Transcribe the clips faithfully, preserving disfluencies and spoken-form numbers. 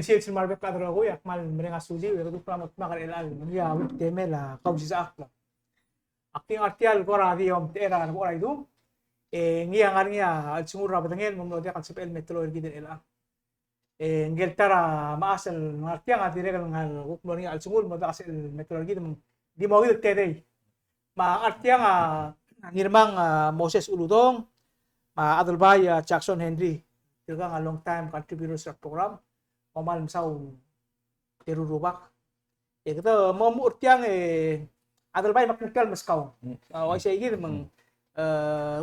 Sils el mo er a bek el chad el rokui, ak kmal mereng a suliu e kede kuk mo dmak er chelecha el ngii a week, temel a Kausisechakl. Ak di ngar tia el kora di omtechei er a rubak er a idung, e ngii a ngar er ngii a chelsengul er a bedengel me ng mlo diak el sebechel el me teloi er kid er chelecha. E ngike el ta er a mechas el ngar tiang a dirrek el ngar kuk mlo er ngii a chelsengul el mo diak el sebechel el me teloi er kid, me ng di mo kid el tedei. Me a ngar tiang a Ngirmang, a, Moses Uludong, me a Adelbai, a, Jackson Henry, tirkang a long time contributors er a program, me kmal mesaul el teru el rubak. E kede mo, mo er tiang e Adelbai me ak nguu tia el meskau. Mm. A, uaisei kid me ng, e,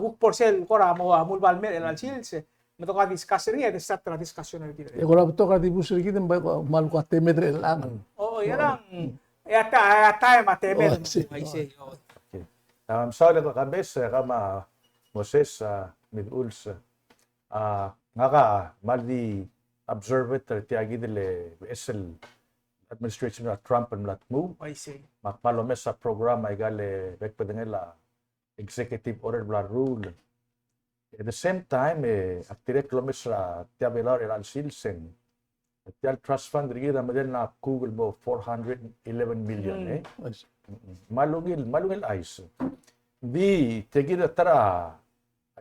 kuk bo er sel kora mo, a, mulbalmei er chelecha el sils, e me te ko a discuss er ngii, e de start er a discussion er kid. E kora betok a dibus er kid, me ng bai ko kmal ko a temed er chelechang. O, e a rang, e a ta-, e a taem a temed. O, uaisei. Uaisei, o. Okay. A, mesaul e ko Kambes, e, kau me a Moses, a, Miduls, a, ngak a kmal di observe er tia kid el, e, beches el administration er a Trump el mla tmuu. Uaisei. Me ak kmal omes a program aika el bek el bedengel a executive order el bla leruul. At the same time, e, ak dirrek el omes er tia Belau er chelecha el sils e ng tia el trust fund er kid a medal a kuk el mo four hundred eleven million, e. Uaisei. Mm, mm. Kmal ungil, kmal ungil chais. Di, tia kid a ta er a,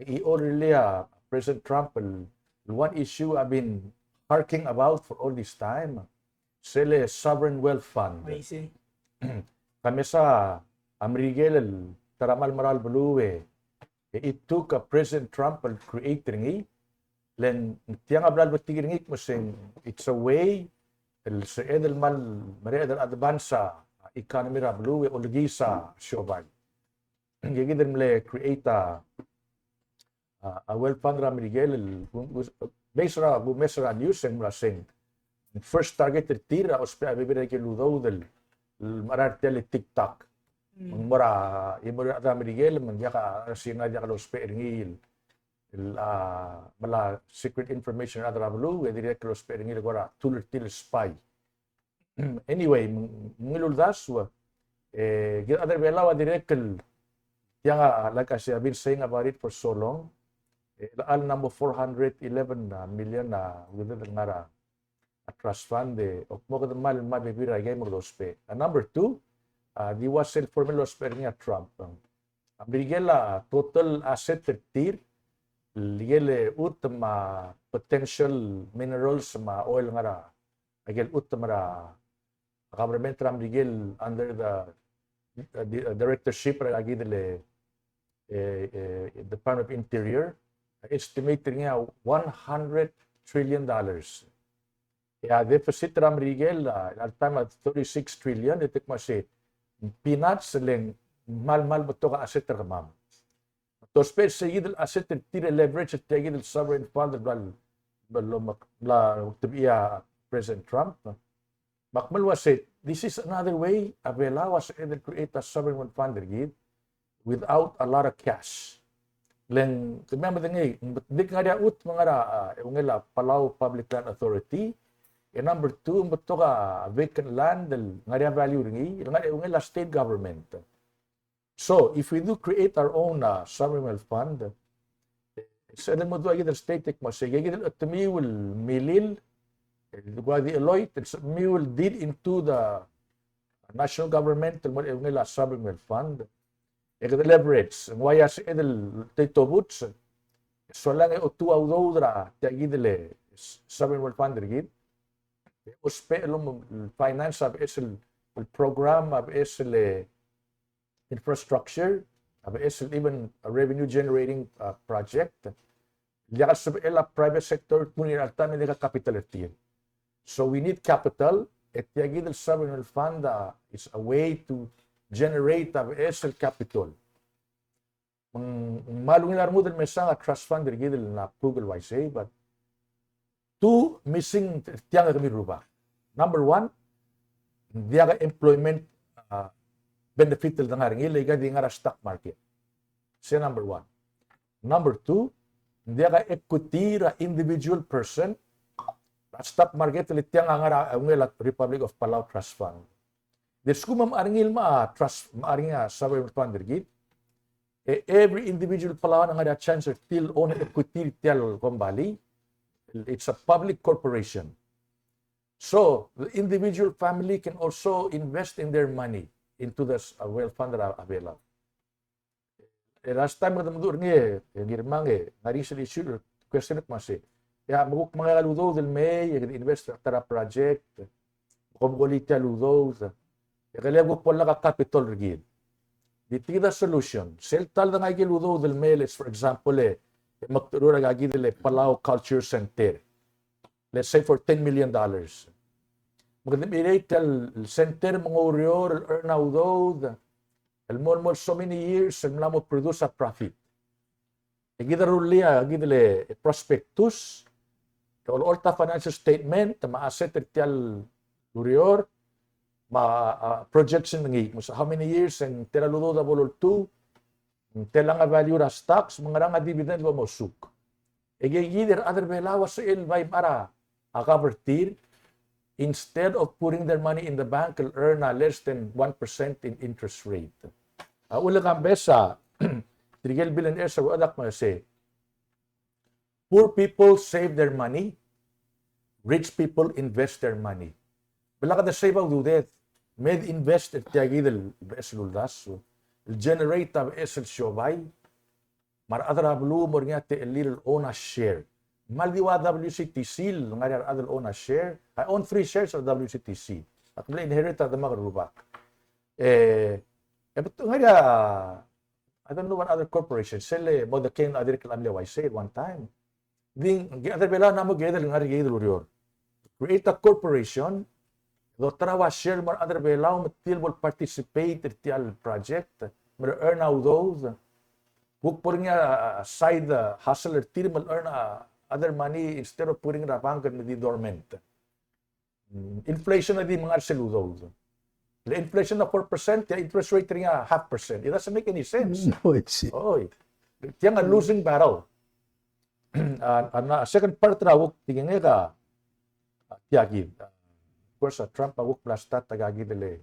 e, order er a President Trump el, el one issue I've been harking about for all this time. Sel sovereign wealth fund. Uaisei. Ka mesa a Merikel el ta er a kmal mera el beluu e, e, it took a President Trump el create er ngii, le ng tiang a bla lebetik er ngii me se ng, it's a way el sebeched el kmal mereched el advance a economy er a beluu e olekiis a siobai. Ngike kid el mle create a, a, a wealth fund er a Merikel el, based er a, kumes er a news e ng mla se ng first target er tir a ousbech a bebil er a ikel udoud el, el mechar er tia el TikTok. Mm. Me ng mo er a, e mo er a rechad er a Merikel me ng diak a, a Sina a diak lousbech er ngii el, el, a, me a secret information er a rechad er a beluu, e dirrek el lousbech er ngii el kora tool er tir el spy. Anyway, me ng, me ng ungil uldasu, e, kid a rechad er a Belau a dirrek el, tiang a, like I say, I've been saying about it for so long. E, chelecha el number four hundred eleven, a, million, a, udoud el ngar er a, a trust fund, e, ak mo kede kmal, kmal bebil er a ikel mo dousbech. A number two, a, di ua sel formal lousbech er ngii a Trump. A Merikel a total asset er tir, el ikel chutem me a potential minerals me a oil el ngar er a, ikel chutem er a government er a Merikel under the, uh, di-, uh, directorship er a kid el, e, e, Department of Interior, estimate er ngii a one hundred trillion dollars. E a deficit er a Merikel, a, er a taem a thirty-six trillion, e te kmo se, peanuts le ng kmal, kmal betok a asset er kemam. Te ousbech er se kid el asset er tir el leverage er tia kid el sovereign fund el bla, bla, bla, bla ultebechii a President Trump. Me ak mle uase, this is another way a Belau a sebeched el create a sovereign wealth fund er kid without a lot of cash. Le ng, kemiu a medengei, ng di ngar er ngii a chutem el ngar er a, a, eungel a Palau Public Land Authority, e number two, ng betok a vacant land el ngar er ngii a value er ngii, el ngar er a eungel a state government. So, if we do create our own, uh, sovereign wealth fund, se el mo dua kid el state e kmo se, kid el otemiu el milil, el kuk di eloit, el sebechemiu el deal into the national government, el mo er a eungel a sovereign wealth fund, e kede leverage, ng uaia sebeched el teitobuts, solang e otuu a udoud er tia kid el sovereign wealth fund er kid, e ousbech el mo finance a beches el, el program, a beches el, e, infrastructure, a beches el even a revenue generating, uh, project. Diak el sebechel a private sector el tmuu er ngii er a ta me ng diak a capital er tir. So we need capital, e tia kid el sovereign wealth fund, uh, is a way to generate a beches el capital. Me ng, me ng kmal ungil a rengud el mesang a trust fund er kid el mla approve el uaisei, but two missing, tiang a kemiu el rubak. Number one, ng diak a employment, uh, benefit el dengar er ngii, le kid a di ngar er a stock market. Se number one. Number two, ng diak a equity er a individual person er a stock market, le tiang a ngar er a eungel a Republic of Palau Trust Fund. Di lsekum me a ngar er ngii el mo trust, me a ngar er ngii a sovereign fund er kid, e every individual Palauan a ngar er a chance er tir el own equity er tia el kombalii. It's a public corporation. So, the individual family can also invest in their money into this, uh, wealth fund er a, a Belau. E last time kede meduch er ngii, e, Ngirmang, e, ngar er ngii sel issue, question el kmo se, ia, me kuk mengai a udoud el mei, e kede invest er a ta er a project, kom kolitii a udoud, e kele kuk bo lak a capital er kid. Di tia kid a solution. Sel ta el dengai a ikel udoud el mei, let's, for example, e, e mekdecheduch er a ikakid el Palau Culture Center, let's say for ten million dollars. Me kede mirei tia el center me ng oureor el earn a udoud el mo, el mo so many years el mla mo produce a profit. E kid a rullii a ikakid el prospectus, e olecholt a financial statement, me a asset er tia el ureor, me a, a, projection er ngii, me se how many years e ng tela el udoud a bo loltuu, ng telang a value er a stocks, me ng ngerang a dividend el bo mosuk. E ikakid a rechad er a Belau a sebechel el bai mechar a cover er tir, instead of putting their money in the bank, el earn a less than one percent in interest rate. A uchul e Kambes a, tirke el billionaires a ulecholt el kmo se, poor people save their money, rich people invest their money. Blak de save a ududed, me de invest er tia kid el beches el uldasu, el generate a beches el siobai, me a rechad er a beluu a mo er ngii a techellir el own a share. Me ng di ua W C T C el ngar er ngii a rechad el own a share. I own three shares of W C T C. Ak mle inherit a demak el rubak. E, e betok ngar er ngii a, I don't know what other corporation, sel mo de ken a dirrek el mle uaisei at one time. Di, ng rechad er a Belau a mo kired el ngar er ngii el ureor. Create a corporation, doterau a share el mo er a rechad er a Belau me tir el bo el participate er tia el project, me le earn a udoud. Kuk bo er ngii a, a, side, a, hustle er tir me le earn a other money instead of putting er a bank el di dormant. Mm, inflation a di menga er sel udoud. Le inflation a four percent, e a interest rate er ngii a half percent. It doesn't make any sense. Mm, oh, I see. Oi. Tiang a losing battle. A, a, a second part er a kuk tekingek a, a, tia kid. Of course, a Trump a kuk bla start a ikakid el,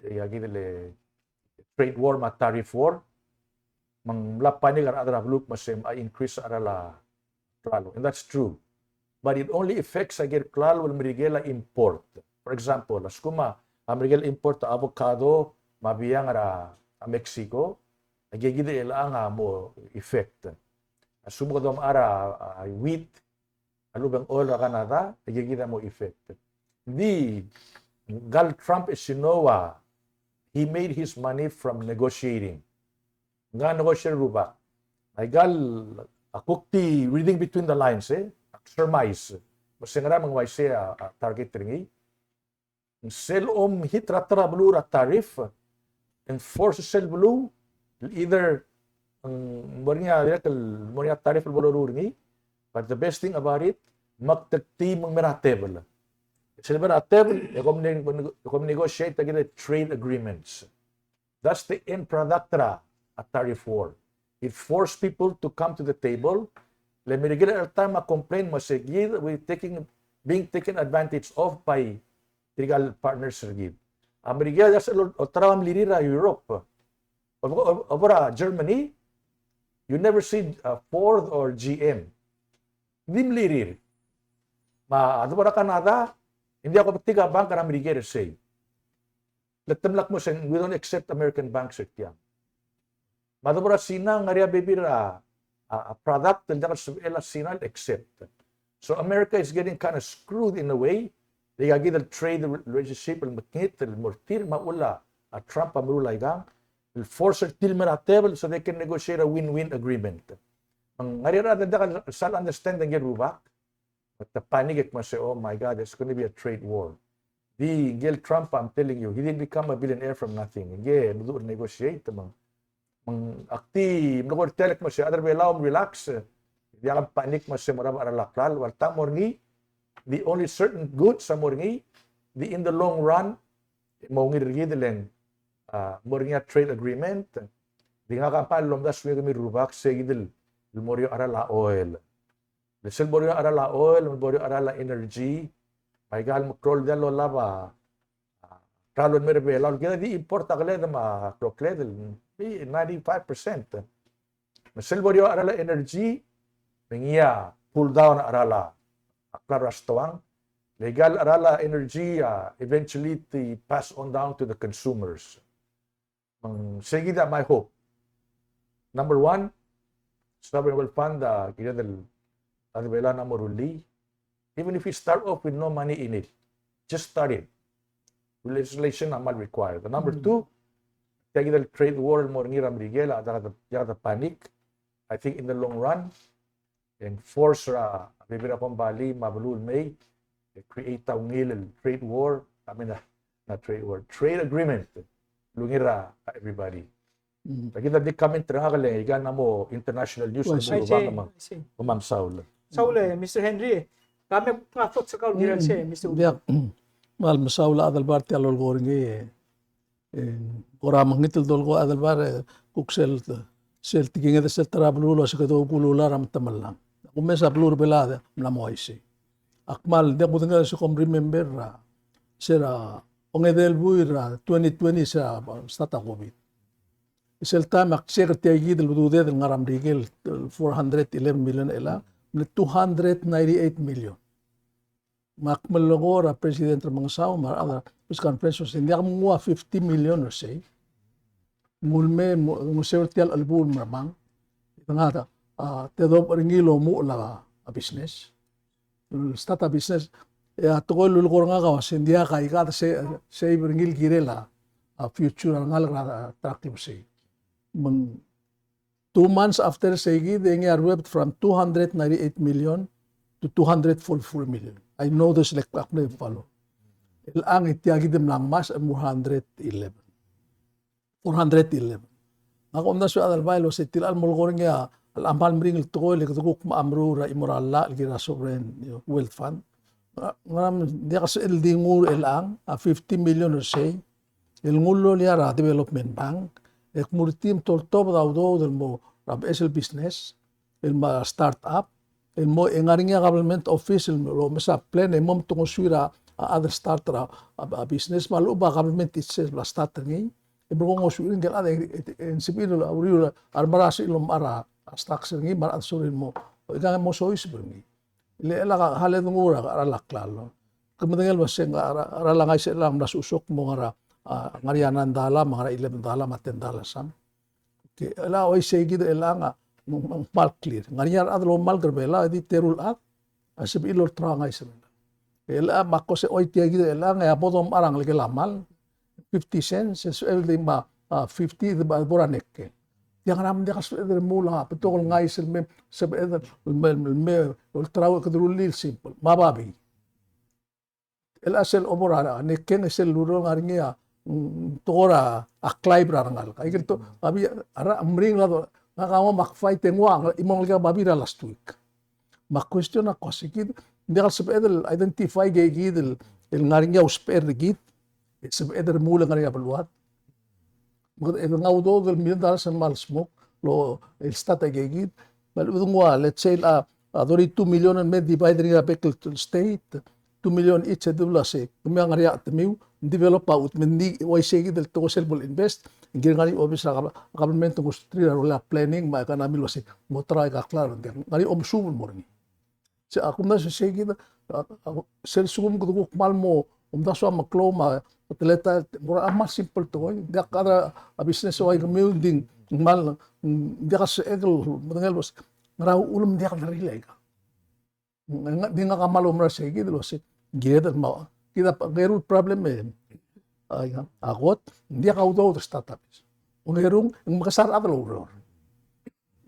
ikakid el trade war me a tariff war. Me ng mla panic a rechad er a beluu el kmo se a increase a cheral a klalo. And that's true. But it only affects a ikel klalo el Merikel a import. For example, a lsekum a Merikel a import a avocado me a biang er a Mexico, a ikakid e chelechang a mo effect. A lsekum kede omechar a, a wheat, a lechub e ng oil er a Canada, e ikakid a mo effect. Di, ngka el Trump, as you know, a, he made his money from negotiating. Ngka a negotiate el rubak. Aika el, a kuk di reading between the lines, e, ak surmise. Me se ngera me ng uaisei a, a target er ngii. Sel om hit er a ta er a beluu er a tariff, e ng force sel beluu, either, mm, mo er ngii a dirrek el mo er ngii a tariff el bo loruul er ngii, but the best thing about it, me ak tekoi me ng mei er a table. Sel mei er a table, e kom ne-, e kom negotiate a ikakid el trade agreements. That's the end product er a, a tariff war. It forced people to come to the table. Le Merikel er a time a complain me se kid, we taking, being taken advantage of by tirka el partners er kid. A Merikel a se el olterau a mlirir er a Europe. Over, over, over a Germany, you never see, uh, Ford or G M. Di mlirir. Me a debo er a Canada, e ng diak kobetik a bank er a Merikel er sei. Le te mla kmo se ng, we don't accept American banks er tiang. Me a debo er a Sina, ng ngar er ngii a bebil er a, a, a product el diak el sebechel a Sina el accept. So America is getting kind of screwed in a way. Di ikakid el trade relationship el mekngit el mo er tir me a uchul a Trump a meruul aikang, el force er tir el mei er a table so they can negotiate a win-win agreement. Me ng ngar er ngii a rechad el diak el sal understand a ikel rubak. But the panic e kmo se, oh my God, there's gonna be a trade war. Di, ngike el Trump, I'm telling you, he didn't become a billionaire from nothing. Ngike, meduch el negotiate, me ng, me ng ak di, mlo ko er tia el kmo se, a rechad er a Belau, relax, e, diak a panic me se mo er a cheral a klalo, el ta mo er ngii, the only certain goods a mo er ngii, di in the long run, mo ungil er kid el ng, a, mo er ngii a trade agreement, di ngak a kmal lomdasu el kemiu el rubak, se kid el mo er eou a cheral a oil. Le sel bo er eou a cheral a oil, bo er eou a cheral a energy, me aika el meklou el diall el olab a, a, klalo el mei er a Belau, kede di import a keled me a klokled el, di ninety-five percent. Me sel bo er eou a cheral a energy, me ngii a pull down a cheral a, a klalo er a stoang, Le aika el cheral a energy, uh, eventually te pass on down to the consumers. Me ng sei kid a my hope. Number one, sovereign wealth fund, uh, kired el, a Belau a mo rullii. Even if we start off with no money in it, just start it. Legislation a kmal required. The number two, tia kid el trade war el mo er ngii er a Merikel, a diak de, diak de panic. I think in the long run, e ng force er a bebil er a kombalii me a beluu el mei, e create a ungil el trade war, I mean, uh, not trade war, trade agreement el ungil er a everybody. Mm. Aki di comment er ngak el aika a mo international news. Well, me I see, I see. Me mesaul. Saul, e, Mister Henry, e, kemiu a thoughts er kau el kirel sei, Mister Diak, mm. Kmal mesaul a Adelbai er tia el lolekoi er ngii, e, e, kora mekngit el dolekoi a Adelbai, e, kuk sel, sel tekinged er sel ta er a beluu el uase kede okululai er a metemellang. Kumes a beluu er a Belau a mla mo uaisei. Ak kmal diak kudengei se kom remember er a, se er a ongedei el buil er a twenty twenty se er a start a COVID. Sel taem ak check er tia kid el ududed el ngar er a Merikel el four hundred eleven million el a, mle two hundred ninety-eight million. Me ak melekoi er a President Remengesau me a rechad er a press conference el uase ng diak mnguu a fifty million er sei. Ng ulemei, mo, mo save er tia el chelebuul el mermang. Te ngar a, a, tedobech er ngii el omuchel a business. Start a business. E a tekoi el lulekoi er ngak a uase ng diak a ika de se, save er ngii el kirel a, a future a rengalek er a, a, ta er a klebesei. Me ng two months after sei kid e ngii a ruebet from two hundred ninety-eight million to two hundred forty-four million. I know this, like, ak mle follow. Chelechang e tia kid a mla ngmasech el mo hundred eleven. Four hundred eleven. Ngak a omdasu e a Adelbai el uase tia el mo lekoi er ngii a, a kmal meringel el tekoi el kede kuk mo meruul er a chimo er a llach el kirel a sovereign, you know, wealth fund. Ngera, ngera me ng diak a sebeched el di nguu er chelechang, a fifty million er sei, el nguu el loia er a development bank, e kmu er tir me te oltobed a udoud el mo er a beches el business, el mo er a start up, el mo e ngar er ngii a government office el mo omes a plan e mo me te ngosuir a, a chad el start er a, a, a business me a lechub a government itself a start er ngii. E mo ngosuir ngike el chad e, e, e ng sebechir el uriul a remerasech el omechar a, a stocks er ngii me a rechad el sorir el mo, e kang e mo soiseb er ngii. Le chelechang a led nguu er a, er a klalo. Ke medengei el uase ng, er a, er a ngai sel chelechang a mla sosok mo ngar er a, a, ngar er ngii a nine dollar, me ngar er ngii a eleven dollar, me a ten dollar some. Okay, chelechang a uaisei kid er chelechang a, ng, ng kmal clear. Ngar er ngii a rechad el omalk er Belau, e di teru el chad a sebechir el olterau a ngais er Belau. Chelechang me ak ko se oi tia kid er chelechang e a bo domechar a ngelekel a mal, fifty cents, e sebechel di me a, a, fifty, di bo er a nekkeng. Tia ngera me ng diak a sebeched el remuul a betok el ngais el me, sebeched el me, el me, olterau e kede rullii el simple. Me a babii. Chelechang sel obo er a nekkeng e sel ureor el ngar er ngii a, mm, tekoi er a claim er a rengalek. Aike el to, a babii, a ra, meringel a do, ngak a mo me ak fight e ng ua, ng mo ngelekel a babii er a last week. Me a question a ko se kid, ng diak el sebeched el identify aike kid el, el ngar er ngii a usbechel er kid, e sebeched el remuul e ngar er ngii a beluad. Me kede, e, ng udoud el million dollars el kmal smok el, el start aike kid. Me a lechub e ng ua, let's say, a, a thirty-two million el me divide er ngii er a bek el state, two million each, e di ua se, kemiu a ngar er ngii a chetemiu, develop a chutem, me ng di uaisei kid el tekoi sel bo le invest, ng kirel ngar er ngii a obis er a gov-, government el ngosuterir a rolel a planning me a economy el uase ng mo terau aika el klalo, ng ngar er ngii a omesuub el mo er ngii. Se a kumdasu e sei kid, a, a, sel lsekum kede kuk kmal mo omdasu a meklou me a teletael, mo er a kmal simple tekoi, diak a chad er a business el ua kemiu, ng di ng kmal, ng diak a sebechek el medengei el uase ngera uchul me ng diak el rirellii aika. Ng, ng di ngak a kmal oumera sei kid el uase, kired el mo, kid a, ng eru el problem e, a, a kot, ng diak a udoud er a startup. Ongerung, ng mekesai a rechad el oureor.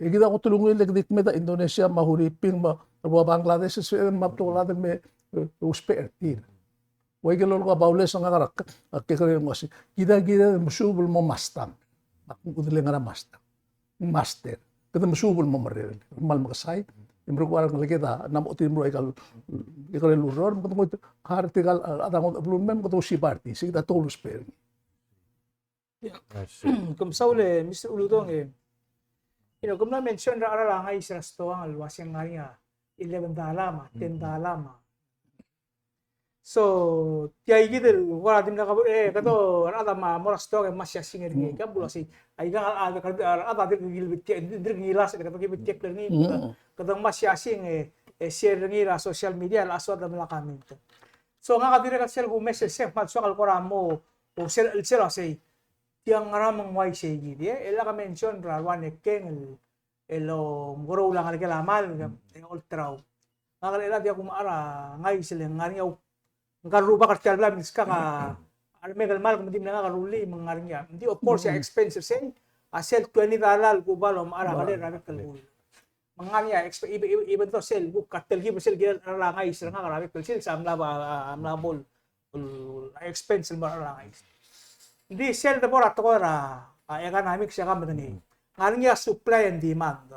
E kid a kot el ungil e kede kmeed a Indonesia me a Huriping me a rua Bangladesh, se me a betok el chad el me, e, ousbech er tir. Ua ikel lolekoi a Baules, ngak a, a kekerei el uase, kid a kired el mesuub el mo mastang. Ak kuk dile ngera mastang. Master. Kede mesuub el mo merreder. Kmal mekesai. E merekong a rengeleked a, ng mo otir el meruul aika el kekerei el ureor, me kede ngoit, hire tirka el, a, a, a, beluu el mei, me kede ousibai er tir. Se kid a tekoi el ousbech er ngii. Yeah. I see. Kom saul e, Mister Uludong e. You know, kom mla mention er a, er a ngais er a stoang el uase ng ngar er ngii a eleven dollar me a ten dollar me a. So, tia kid el, kora dimlak a, e, kede, er a chad a mo er a stoang e masiasing er ngii, ka bula sei. Aika, a, a, a, a, dirk ngilbetiek, dirk ngilasech, kede ngilbetiek er ngii, kede, kede masiasing e, e share er ngii er a social media, el a soad el mla comment. So ngak a dirrek el sel kumes el sei, me a lsoak el kora mo, o sel, el sel uasei. Tiang ngera me ng uaisei kid, e? E lak a mention er a rua Nekeng el, el omekeroul a ngelekel a malk, e olterau. Ngak el chelecha diak kumechar a ngais el ngar er ngii a, ngka el rubak er tia el blai, me ng skak a remek el malk me ng di mle ngak a rullii me ng ngar er ngii a. Ng di, of course, a expense er sei, a sel twenty dollar el kuba el omechar a kelel er a bek el kull. Me ng ngar er ngii a exp-, even, even, even though sel kuk a telkib er sel kirel a ngais er ngak er a bek el sils a mla ba, a mla bo el, el expense el mo er a ngais. Ng di sel debo er a tekoi er a, a, economics e ak medengei. Ng ngar er ngii a supply and demand.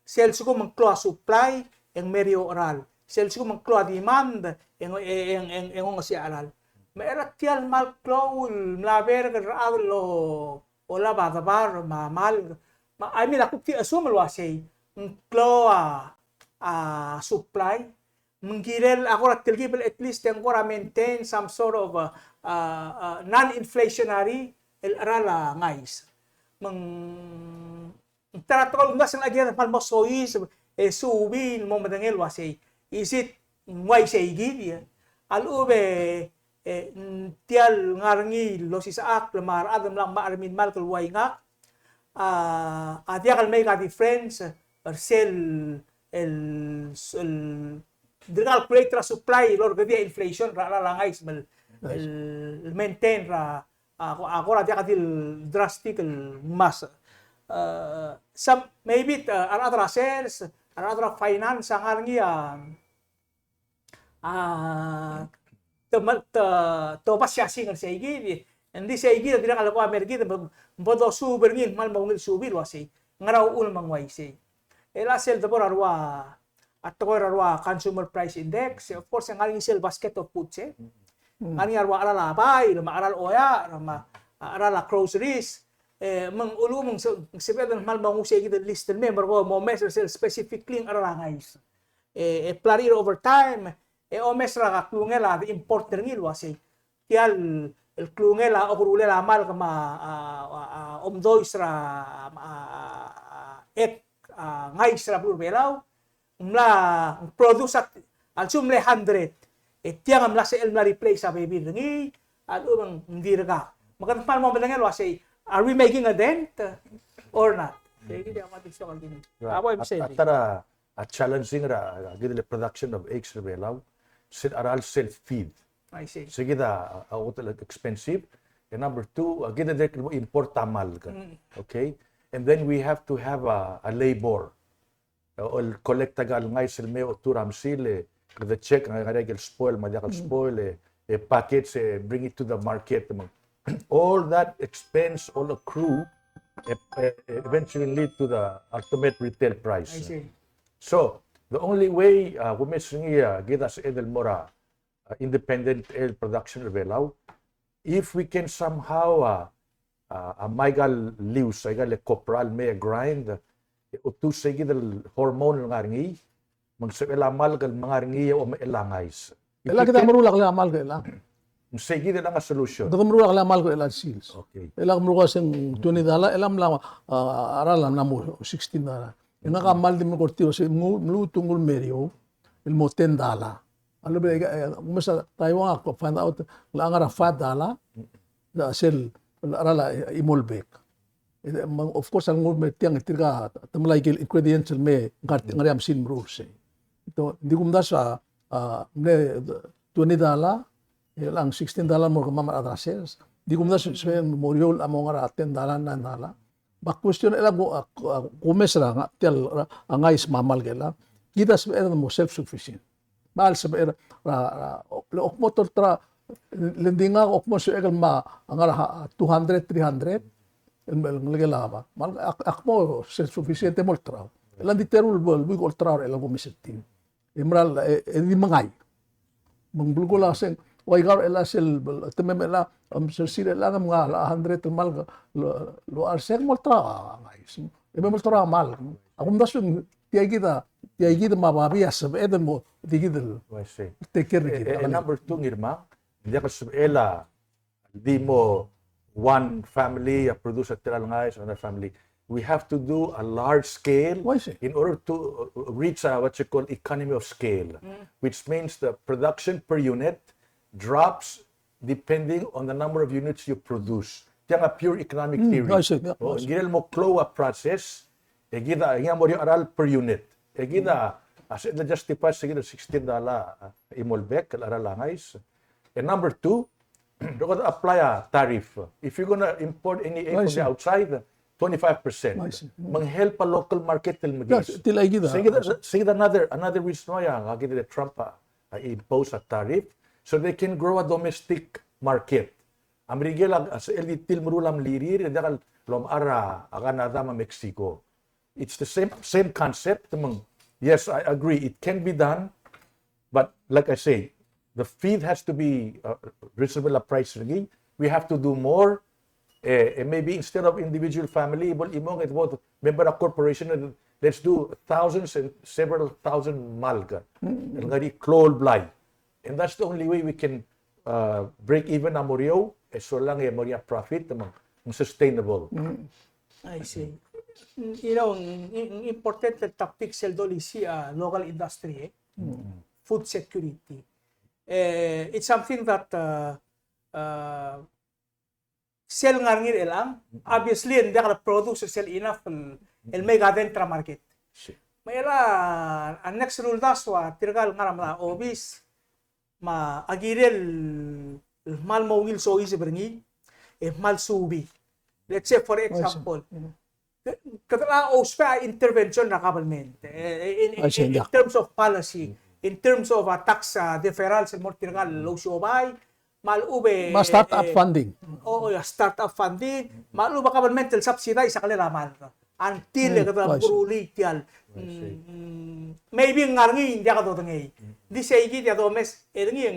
Sel lsekum ng klou a supply, e ng meriou a cheral. Sel lsekum ng klou a demand, e ng, e ng, e ng, e ng ongesii a cheral. Me er tia el kmal klou el mla berk el rechad el o olab a debar me a malk. Me, I mean, ak kuk di assume el uasei ng klou a, a supply, me ng kirel a kora telkib el at least e ng kora maintain some sort of, uh, uh, uh, non-inflationary el cheral a ngais. Me ng ta er a tekoi el kumdasu el kirel a kmal mo soiseb e subii el mo medengei el uasei, is it ng uaisei kid? A lechub e, e, tia el ngar er ngii el osisechakl me a rechad el mla ngmai a chermil el malk el ua ngak, a, a diak el make a difference er sel, el, el, dirkak el create er a supply el orrekedii a inflation er a, er a ngais me el, el maintain er a, a, a kora diak di el drastic el ngmasech. Uh, some, maybe, uh, a rechad er a sales, a rechad er a finance a ngar er ngii a, a, te, te, te obasiasing er sei kid, e ng di sei kid a dirrek el ko a mer kid, me bo dosuub er ngii el kmal mo ungil subii el uasei ngera uchul me ng uaisei. E a sel debo er a rua, a tekoi er a rua consumer price index, e of course e ng ngar er ngii sel basket of goods, e. Ng ngar er ngii a rua cheral a bai, me a cheral a oeak, me a cheral a groceries, e, me ng uluuch me ng se-, ng sebeched el kmal mo nguu sei kid el list el mei, me ko mo omes er sel specifically ng cheral a ngais. E, e plariir over time, e omes er a klungel a di import er ngii el uasei. Tia el, el klungel a okerulel a malk me a, a, a, a omdois er a, a, a, ek, a, ngais er a beluu er a Belau, ng mla, ng produce a, a lsekum ng mle hundred, e tiang a mla sebechel el mla replace a bebil er ngii, a lechub e ng dirkak. Me kede kmal mo medengei el uasei, are we making a dent or not? Sei kid a ua di soak el kid. Right. A ua, a, a ta er a a challenging er a, a, kid el production of eggs er a Belau, sel cheral sel feed. I see. Sei kid a, a, a, expensive. And number two, a, kid a dirrek el import a malk. Mm. Okay? And then we have to have a, a labor. A, el collect a ngais el mei otuu er a mesil, e, kede check, a, ngar er ngii a ikel spoil, me a diak el spoil, e, e, package, e, bring it to the market. All that expense, all accrue, e, e, eventually lead to the ultimate retail price. I see. So, the only way, a, kumes er ngii, a, kid a sebeched el mo er a, a, independent el production er a Belau, if we can somehow, a, a, a, ngmai a ikel lius, a ikel copra el mei e grind, e otuu sei kid el hormone el ngar er ngii, me ng sebechel a malk el ngar er ngii e omechell a ngais. E le kid a meruul a klou a malk e le. Ng sei kid e le a solution. Ng meruul a klou a malk e le a sils. Okay. E le meruul a se ng twenty dollar, e le mla, a, a cheral a mla mo sixteen dollar. E ngak a kmal di melekoi er tir el uasei, mluut, mluut e nguu el meriou el mo ten dollar. A lebo, e, e, kumes a Taiwan a ko find out, le ngar er a five dollar, a sel, a cheral a, e, imolbek. E, me, of course, a lenguu el mei tiang e tirka, te melai a ikel ingredients el mei, ngar, ngar er ngii a mesin el meruul er sei. Te, ng di kumdasu a, a, mle twenty dollar, e le ng sixteen dollar mo er kemam a rechad er a sers. Ng di kumdasu, se, mo er eou a mo ngar er a ten dollar, nine dollar. Me a question er chelechang, a, a, kumes er a nga-, tia el, a, ngais me a malk e le, kid a sebeched el mo self-sufficient. Me a lsebeched er a, er a, er a, le kmo tolterau, le ng di ngak a kmo sebechek el mo ngar er a, a, two hundred, three hundred, el, el, ngelekel a ba. Me ak, ak mo self-sufficient e mo olterau. E le ng di teru el, el buik olterau er chelechang e kumes er tir. E meral, e, e di mengai. Me ng belkul a seng, ua ika el chelsel, te mei me el, em, sel sir el ngam ngar er a hundred el malk, lo, lo a seng mo olterau a ngais. E mo olterau a malk. A kumdasu, tia kid a, tia kid me a babii a sebeched el mo, tia kid el, oh, I see, take care er kid. E, e, number two, Ngirmang, diak el sebechel a di mo one family a produce a tela el ngais, another family. We have to do a large scale, oh, I see, in order to, uh, reach a, what you call, economy of scale, mm, which means the production per unit drops depending on the number of units you produce. Tiang a pure economic theory. I see, yeah, I see. Ng kirel mo klou a prices, e kid a, ng mo er a cheral per unit. E kid a, a se justify se kid a sixteen dollar, a, chimo el bek, el cheral a ngais. And number two, you gotta apply a tariff. If you're gonna import any egg from the outside, twenty-five percent. Me ng help a local market el mekiis. Yes, tia kid a. Se kid a, se kid a another, another reason why a, a kid a Trump a, a impose a tariff so they can grow a domestic market. A Merikel a, a sel di tir el meruul a mlirir, e diak lomechar a Canada me a Mexico. It's the same, same concept, me ng, yes, I agree, it can be done, but like I say, the feed has to be, uh, reasonable a price er ngii. We have to do more, uh, and maybe instead of individual family, bo el chimong e bo member a corporation, let's do thousands and several thousand malk el ngar er a klou el blai. And that's the only way we can, uh, break even a mo er eou, e solang e mo er ngii a profit, me ng sustainable. I see. Mm, you know, ng, ng, ng important el topic sel dolisiich a local industry, eh? Food security. Eh, it's something that, uh, uh, sel ngar er ngii er chelechang, obviously, ng diak le produce sel enough el, el make a dent er a market. Me a, a next el uldasu a tirka el ngar er a mla obis, me a kirel el kmal mo ungil soiseb er ngii, e kmal subii. Let's say, for example, ke, kede ousbech a intervention er a government, eh, in, in, in terms of policy, in terms of a tax, a deferral, sel mo er tirka el ousiobai, me a lechub e, me a startup funding. O, o, a startup funding, me a lechub a government el subsidize a kelel a malk. Until e kede meruul tia el, mm, maybe ng ngar er ngii e ng diak dodengei. Di sei kid a domes, e ng ngii e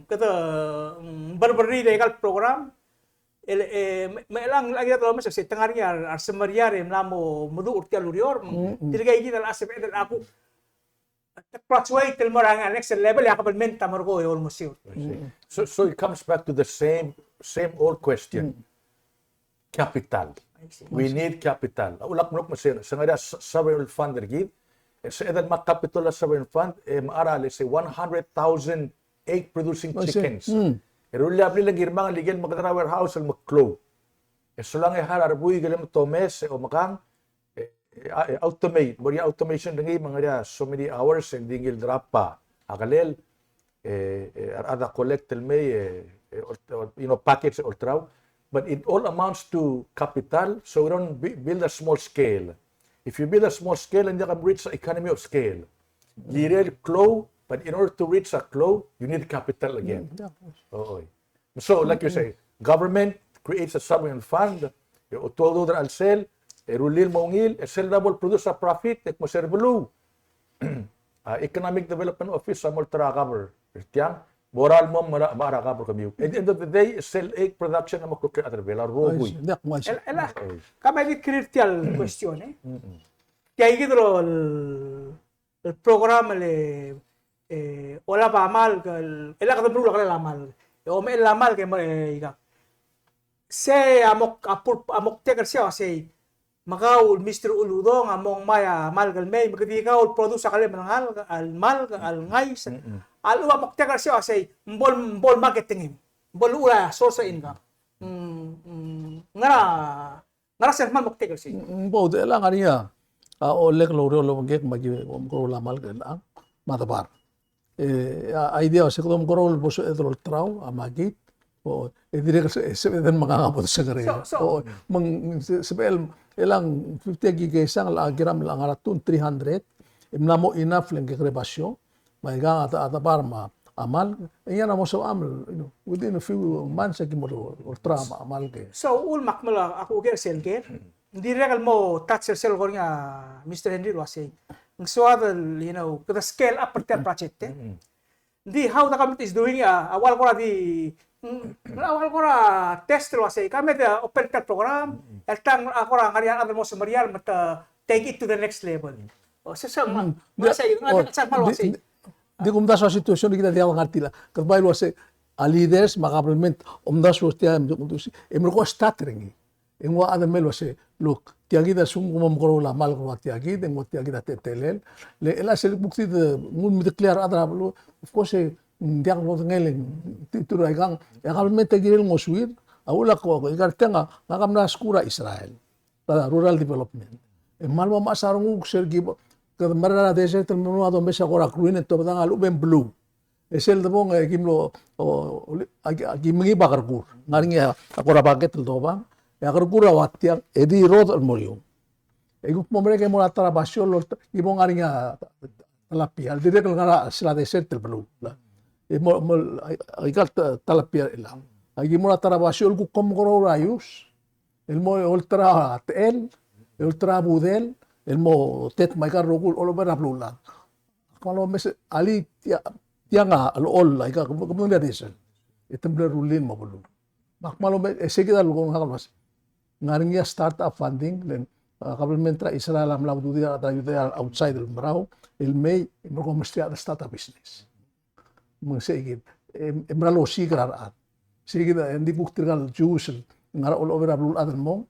kede, mm, berberrir a ikal program, el, e, me, me chelechang a kid a domes, se te ngar er ngii a, a resemeriar e mla mo meduch er tia el ureor, me tirka kid a sebeched el aku graduate el mo er a next level, e a government a mo er ngii e olmosiu. I see. So, so it comes back to the same, same old question. Capital. I see. We need capital. A ulak mlok me se, se ngar er ngii a sovereign fund er kid, e se edei el mo capital a sovereign fund, e mechar a, let's say, one hundred thousand egg producing chickens. E rullii a blil e ng kirmang el ikel mekedechor a warehouse el meklou. E solang e hire a rebuik el me tomes, e omekang, e, e, a, e, automate, mo er ngii a automation er ngii me ng ngar er ngii a so many hours e ng di ngii el drop a kelel, e, e, a rechad a collect el mei, e, e, ol-, ol-, you know, package e olterau. But it all amounts to capital, so we don't bu-, build a small scale. If you build a small scale, e ng diak a reach a economy of scale. Kirel klou, but in order to reach a klou, you need capital again. Oi. So, like you say, government creates a sovereign fund, e, otuaudud er a chelsel, e rullii el mo ungil, e sel double produce a profit, e kmo se er a beluu. A Economic Development Office a mo olterau a cover er tiang, bo er a lmo me a, me a cover kemiu. At the end of the day, sel egg production a mo kloklir a rechad er a Belau el rokui. El, el, ka me di clear tia el question, e. Tia kid el el program el, e, olab a malk, el, el kede meruul a kelel a malk. E omechell a malk e mo, e, ikang. Se a mok, a pur-, a moktek er sei a sei, me kau el Mister Uludong a mo ngmai a malk el mei, me kede kau el produce a kelel a malk, el malk, el ngais. A lechub a moktek er sei a sei, me bo el, me bo el marketing, me bo el uchul a source of income. Mm, mm, ngera Ngera sel kmal moktek er sei? Mm, bo, de chelechang a ngar er ngii a, a, olek el oureor el obengkek me aki omkeroul a malk er chelechang, me a debar. E, a, idea se kede omkeroul el bo sebeched el olterau a makit, o, e dirrek el se, sebeched el mengang a bo desekerei. So, so. O, me ng se, sebechel, chelechang fifty a ki kesang, a kiram el ngar er a two, three hundred, e mla mo enough el ng kekerei basio, me aika a, a debar me a malk, e ng ngar er a mo sebecham, you know, within a few months, e ki mo olterau a malk. So, uchul me ak mla, ak uker sel ker, ng dirrek el mo touch er sel kora ngii a Mister Henry el uasei. Ng soad el, you know, kede scale up er tia el project, e. Ng di how the government is doing, a, a ua kora di, mm, a ua kora test el uasei. Ka me de open tia el program, el tang a kora ngar er ngii a rechad el mo semeriar me te take it to the next level. O, se, se, me, me, se, me, se, me, di, di, Di kumdasu a situation er kid a diak el ngar er tia el, kede bai el uasei, a leaders me a government, omdasu er tia, e merekong e start er ngii. E ng ua chad el mei el uasei, look, tia kid a lsekum kom omekeroul a malk el ua tia kid, e ng ua tia kid a teletelel. Le, e le sel kuk di, e, ng ua medeclare a rechad er a beluu, of course, e, Ng diak bo dengei el, ti-, tir a ikang, e a kabelment a kirel ngosuir, a uchul a ko, ikal tiang a, ngak a mla skuul er a Israel, er a rural development. E kmal mo mechas a renguk sel ki bo, kede mera er a desert el mo a domes a kora green e tobedang a lechub e ng blue. E sel debong e ki mlo, o, o, a, a ki mengiil a kerkur. Ng ngar er ngii a kora bucket el dobang, e a kerkur a ua tiang, e di rodech el mo er eou. E kuk mo merek e mo er a ta er a basio el, ki bo ngar er ngii a tilapia, el dirrek el ngar er a sel desert el beluu. E mo, mo, a, a ikal ta-, tilapia er chelechang. A ki mo er a ta er a basio el kuk kom grow er a ius. El mo olterau a techel, el olterau a budel, el mo tet me a ikal rokui el olobes er a beluulechad. Ak kmal omes, alii tia-, tiang a lechol a ikal, kemam, kemam a diesel. E te mle rullii el mo beluu. Me ak kmal omes, e sei kid a lulekoi er ngak el uasei, ng ngar er ngii a startup funding, le ng, a, kabelment er a Israel a mla ududir a rechad er a Judea outside el merau, el mei, e merekong mesterir a start a business. Me ng sei kid, e, e mera el osiik er a rechad. Sei kid, e ng di kuk tirka el Jews el ngar er a all over a beluulechad el mong,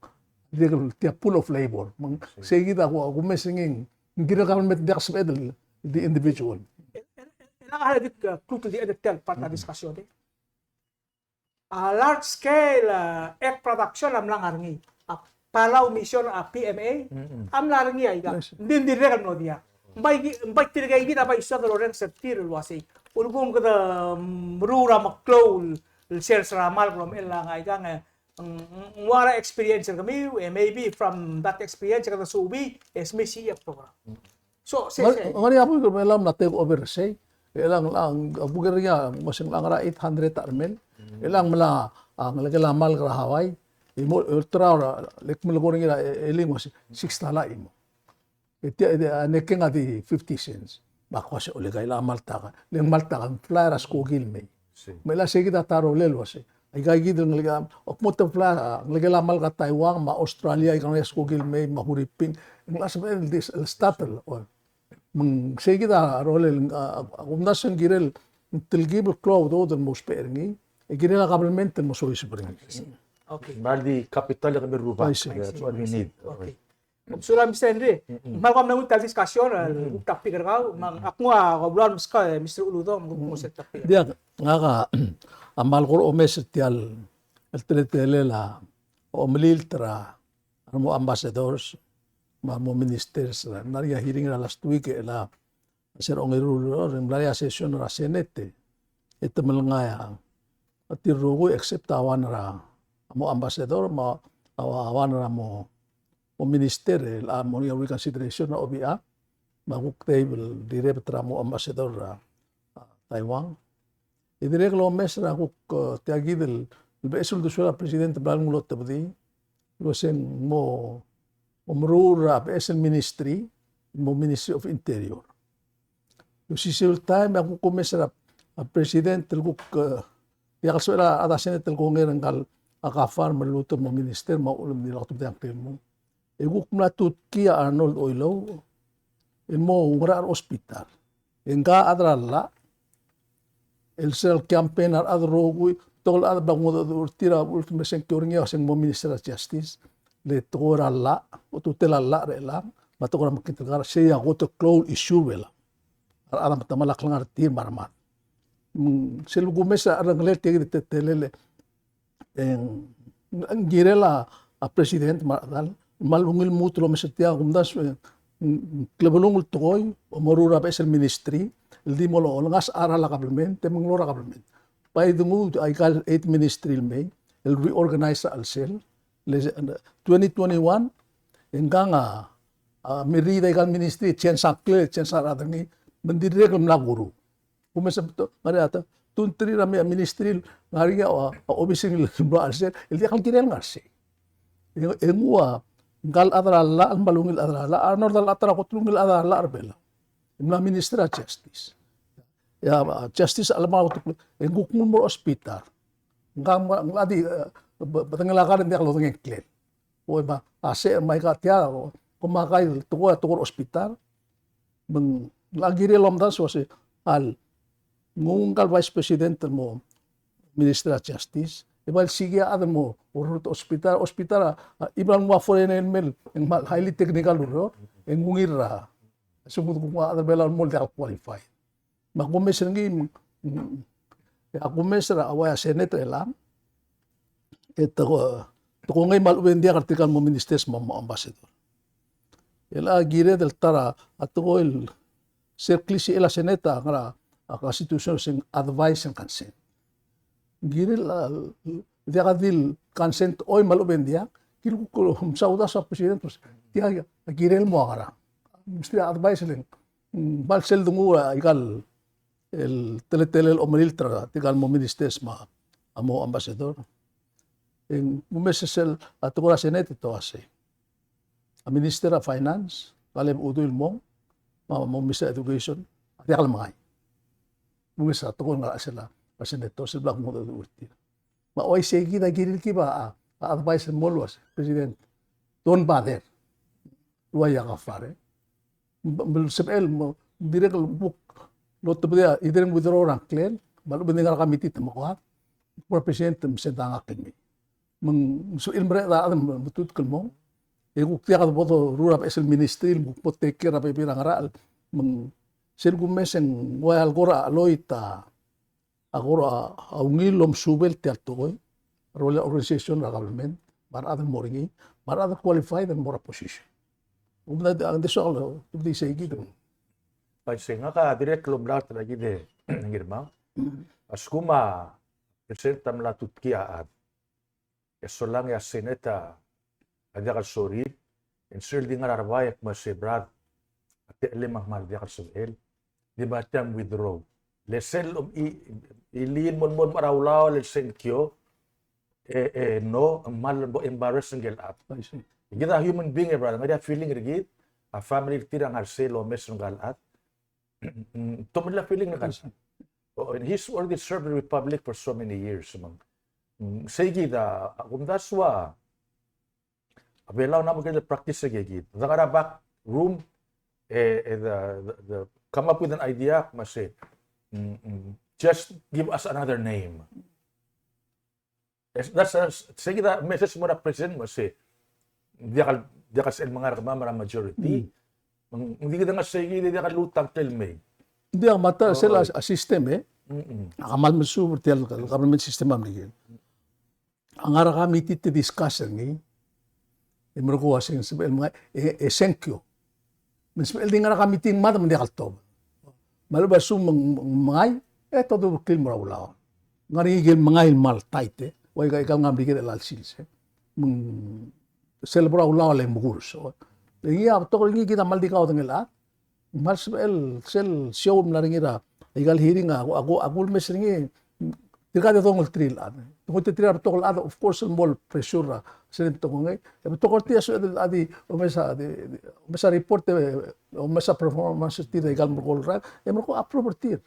dirrek el tia pool of labor. Me ng sei kid a ku-, a kumes er ngii, ng kirel a kabelment, ng diak el sebeched el di individual. E, e, e, e, a, a, di, a, kluk el di edit el part a discussion, e. A large scale, a, egg production a mla ngar er ngii. A Palau Mission, a P M A, a mla ngar er ngii a ikang. Yes. Ng di, ng dirrek el mlo diak. Ng bai ki-, ng bai tirka ikid a bai soad el orrenges er tir el uasei, ulekum kede, mm, meruul er a meklou el sers er a malk el omechell a ngar er a ikang, e, ng, ng, ng ua er a experience er kemiu, e maybe from that experience e kede suubii, e smisichii a program. So, se, ngar-, se. Ngar er ngii a buik el mla take over er sei. E chelechang, chelechang, a buik er ngii a, mo se ng chelechang a ngar er a eight hundred a chermel. E chelechang mla, a, ngelekel a malk er a Hawaii. E mo, e olterau er a, le kmal melekoi er ngii er a, e, e le ng uasei, six dollar e mo. E tia, e tia, a nekeng a di fifty cents. Me ak uasei, ole, ka chelechang a malt a ka. Le ng malt a ka, ng fly er a skoki el mei. Sei. Me a sei kid a ta er a rolel el uasei, aika kid el ngelekel a, ok, mo te fly, a, ngelekel a malk er a Taiwan, me a Australia, aika el skoki el mei, me a Huriping, ng locha sebechel el di, el start el, o. Me ng sei kid a rolel, a, a, a kumdasu e ng kirel, ng telkib el klou a udoud el mo ousbech er ngii, e kirel a kabelment el mo soiseb er ngii. Okay. Me a di capital e kemiu el rubak. I see. That's what we need. Okay. Sulang, Mister Henry, me a kmal kmal mle ungil tia el discussion, el topic er kau, me ak nguu a kau el meskau, e, Mister Uludong, me kuk sel topic. Diak, ngak a, a kmal kora omes er tia el, el teletelel a omelilt er a, a remo ambassadors, me a remo ministers, er a, ng mla er ngii a hearing er a last week, e, el a, se er a ongeru el ureor, e ng mla er ngii a session er a Senate, e te melengai a, a tir el rokui except a one er a, a mo ambassador, me a, a one er a mo, mo minister, e, el a mo er ngii a reconsideration er a O B I, me a kuk table el di rebet er a mo ambassador er a, a, Taiwan. E dirrek el omes er a kuk, e, tia kid el, el beches el uldesuel a president el bla lenguu el otebedii, el uasei ng mo, mo meruul er a beches el ministry, mo Ministry of Interior. E osisiu el taem e a kuk omes er a, a president el kuk, e, diak el sebechel a rechad er a Senate el kongei er ngka el, a, CAFAR me lluut el mo minister, me a uchul me ng di lak otobedii a ngklel el mong. E kuk mla tutkii a Arnold Oilouch el mo oungerachel er a hospital. E ngka a chad er a llach el sel campaign a rechad el rokui, betok el chad el bla kungedecheduch er tir a ultimate sengkio er ngii a se ng mo Minister er a Justice, le tekoi er a llach, ultutelel a llach er chelechang, me a tekoi er a mekngit el kar, sei a kot el klou el issue er chelechang. A rechad a metemall a klengar er tir me a remad. Mm, sel kumes a cherrengelel tia kid el teletelel, e ng, ng kirel a, a president me a rechedal, me a ungil lmuut el omes er tia, kumdasu, e, ng, ng klebelung el tekoi, omeruul er a beches el ministry, el di mo olengasech a cheral a kabelment, e menglou er a kabelment. Bai di nguu aika el eight ministry el mei, el reorganize er a chelsel, le, twenty twenty-one, e ngkang a, a, mirriid aika el ministry, change a ngklel, change a rechad er ngii, me ng dirrek el mla kuruul. Kumes a betok, ngar er ngii a ta, two, three er a mi-, ministry, ngar er ngii a, a, obis er ngii el mlo er a chelsel, el diak el kirel ngar er sei. E, e nguu a, ngka el chad er a llach, el kmal ungil chad er a llach, a Arnold a llach, ta er a kot el ungil chad er a llach er a Belau. E mla Minister er a Justice. E a, a, Justice a chelemolem a kot el, e ng kuk nguu el mo er a hospital. Ngka, ngka, ngka di, e, be-, bedengel a kar e ng diak lodengei a ngklel. Oi, me a, a se, me aika tia, o, ko me aika el tekoi, tekoi er a hospital. Me ng, ng kirel el omdasu el uasei, a lenguu ngka el Vice President el mo Minister er a Justice, e bai le siik a chad el mo oureor er a hospital, hospital a, a, e bla lenguu a foreigner el mei, e ng kmal highly technical el ureor, e ng ungil er a, se kuk nguu a chad er a Belau el mo el diak el qualified. Me a kumes er ngii, me Mm. E a kumes er a ua a Senate er chelechang, e te ko, te kongei me a lechub e ng diak er tirka el mo ministers me a mo ambassador. E le kired el ta er a tekoi el sel klisichel a Senate a ngar er a, a constitution er se ng advice and consent. Ng kirel a, diak a di el consent oi me a lechub e ng diak, kirel kuk msa uldasu a president, pues, tia a kirel mo a ngerang. Mesterir a advice el ng, mm, kmal sel dengu a ikal el teletelel a omelilt er tirka el mo ministers me a mo ambassador. E ng kumes er sel a tekoi er a Senate e te uasei. A Minister er a Finance, Kaleb Udui el mong, me a mo Minister er a Education, a diak el mengai. Kumes a tekoi el ngar er a chelsel a Senate, sel bla kmo de utir. Me a uaisei kid a kirir kid a, a advice el mo el uasei, President, don't bother. Ua ia ka fare. Ng sebechel mo, dirrek el kuk lotebedii a, either ng withdraw er a ngklel, me a lechub e ng di ngar er a committee te mekoad, kora president me send a ngak el mei. Me ng sebechel el mereched a chad el metutk el mong, e kuk diak de bo doruul a beches el ministry, el kuk bo take care er a bebil er a ngerachel, me ng sel kumes e ng ua el kora cheloit a a kora a ungil el omesubel tia el tekoi, a rolel a organization er a government, me a rechad el mo er ngii, me a rechad el qualified el mo er a position. Kumdasu a, kumdasu a, kumdasu a ikid. Bai, se ngak a dirrek el omlaut er a ikid e Ngirmang. A lsekum a president a mla tutkii a chad, e solang e a Senate a diak el sorir, e ng sel di ngar er a rebai e kmo se Brad, a techellem a kmal diak el sebechel, di me tia ng withdraw. Le sel, um, i, i, iliil el mo, mo, mo er a ulaol el sengkio, e, e, no, ng kmal bo embarrass ngike el chad. I see. Kid a human being, e Brad, ng ngar er ngii a feeling er kid, a family er tir a ngar er sel omes er ngka el chad. Mm, tomellii a feeling er ngka el chad. Oh, and he's already served the Republic for so many years, me ng. Mm, sei kid a, a kumdasu a, a Belau a mle kired el practice er kid. Dang er a back room, e, e, the, the, the, come up with an idea, me se, mm, mm, just give us another name. Es, that's a, sei kid a message mo er a president me se, diak el, diak el sebechel mengai er kemam er a majority. Mm. Ng, ng di kid a ngar sei kid, diak el lmuut a ngklel el mei. Ng diak, me a ta, oh, sel a, oh, a system, e. Mm-mm. A kmal mesuub er tia el government system a Merikel. A ngar er a committee te discuss er ngii, e merekong a se ng sebechel mengai, e, e sengkio. Me ng sebechel di ngar er a committee el mad me ng diak el tobed. Me a lechub a lsekum ng, ng mengai, e te dubeklir el mo er a ulaol. Ng ngar er ngii ikel mengai el kmal tight, e. Ua ika, ika el ngar er a Merikel el chelecha el sils, e. Me ng sel bo er a ulaol e mekurs. E ngii a betok er ngii kid a kmal di kaudengei el chad. Kmal sebechel sel show el mla er ngii er a ikal hearing a, a, a, a kulemes er ngii, tirka di dongelterir el chad. Dongelterir a betok el chad, of course, el mo pressure er a, sel tekoi ngii. E betok er tir a sebeched el di, omes a, di, di, omes a report, e, omes a performance er tir er a ikal merekong el rak, e merekong a approve er tir.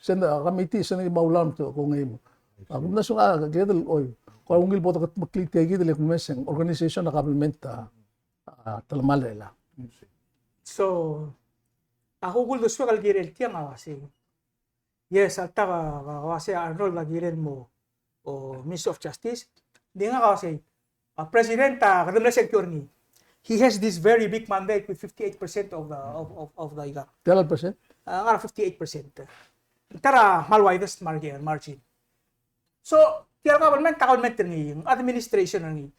Sel a committee, sel a mo ulaol me te kongei mo. A kumdasu a, kede el, oi, kora ungil bo dekedmeklii tia kid el kumes e ng organization er a government a, a, telemall er chelechang. So, a kuk uldesuek el kirel tiang a uasei. Yes, a ta a, a, a uasei a Arnold a kirel mo, o, Minister of Justice. Di ngak a uasei, a president a kede mle sengkio er ngii. He has this very big mandate with fifty-eight percent of the, of, of, of the ika. Tia el percent? A, ngar er a fifty-eight percent. Ta er a kmal widest margin, margin. So, tia el government a government er ngii, administration er ngii.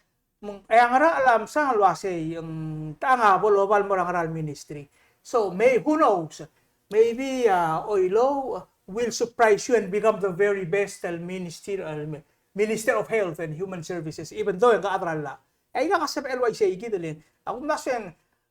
Me ng, e a ngerachel a msa el uasei, ng, te ngar a bo lobang el mo er a ngera el ministry. So, may, who knows? Maybe, uh, Oilouch will surprise you and become the very best, uh, minister, uh, Minister of Health and Human Services, even though e ng chad er a llach. E aika a sebechel el uaisei kid el, a kumdasu e ng,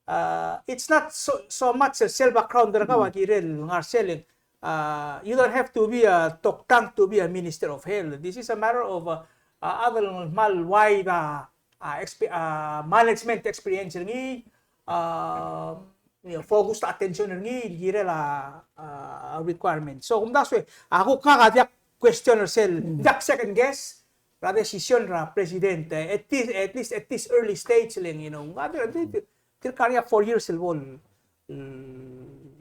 uh, it's not so, so much sel background er kau a kirel ngar sel, uh, you don't have to be a toktang to be a Minister of Health. This is a matter of, uh, a chad el kmal wide a, a, expe-, a, management experience er ngii, a, you know, focused attention er ngii el kirel a, a, requirement. So, kumdasu e, a kuk ngak a diak question er sel, diak second guess er a decision er a president, e, at this, at least at this early stage le ng, you know, ng, a, di, di, di, tirka er ngii a four years el bo el,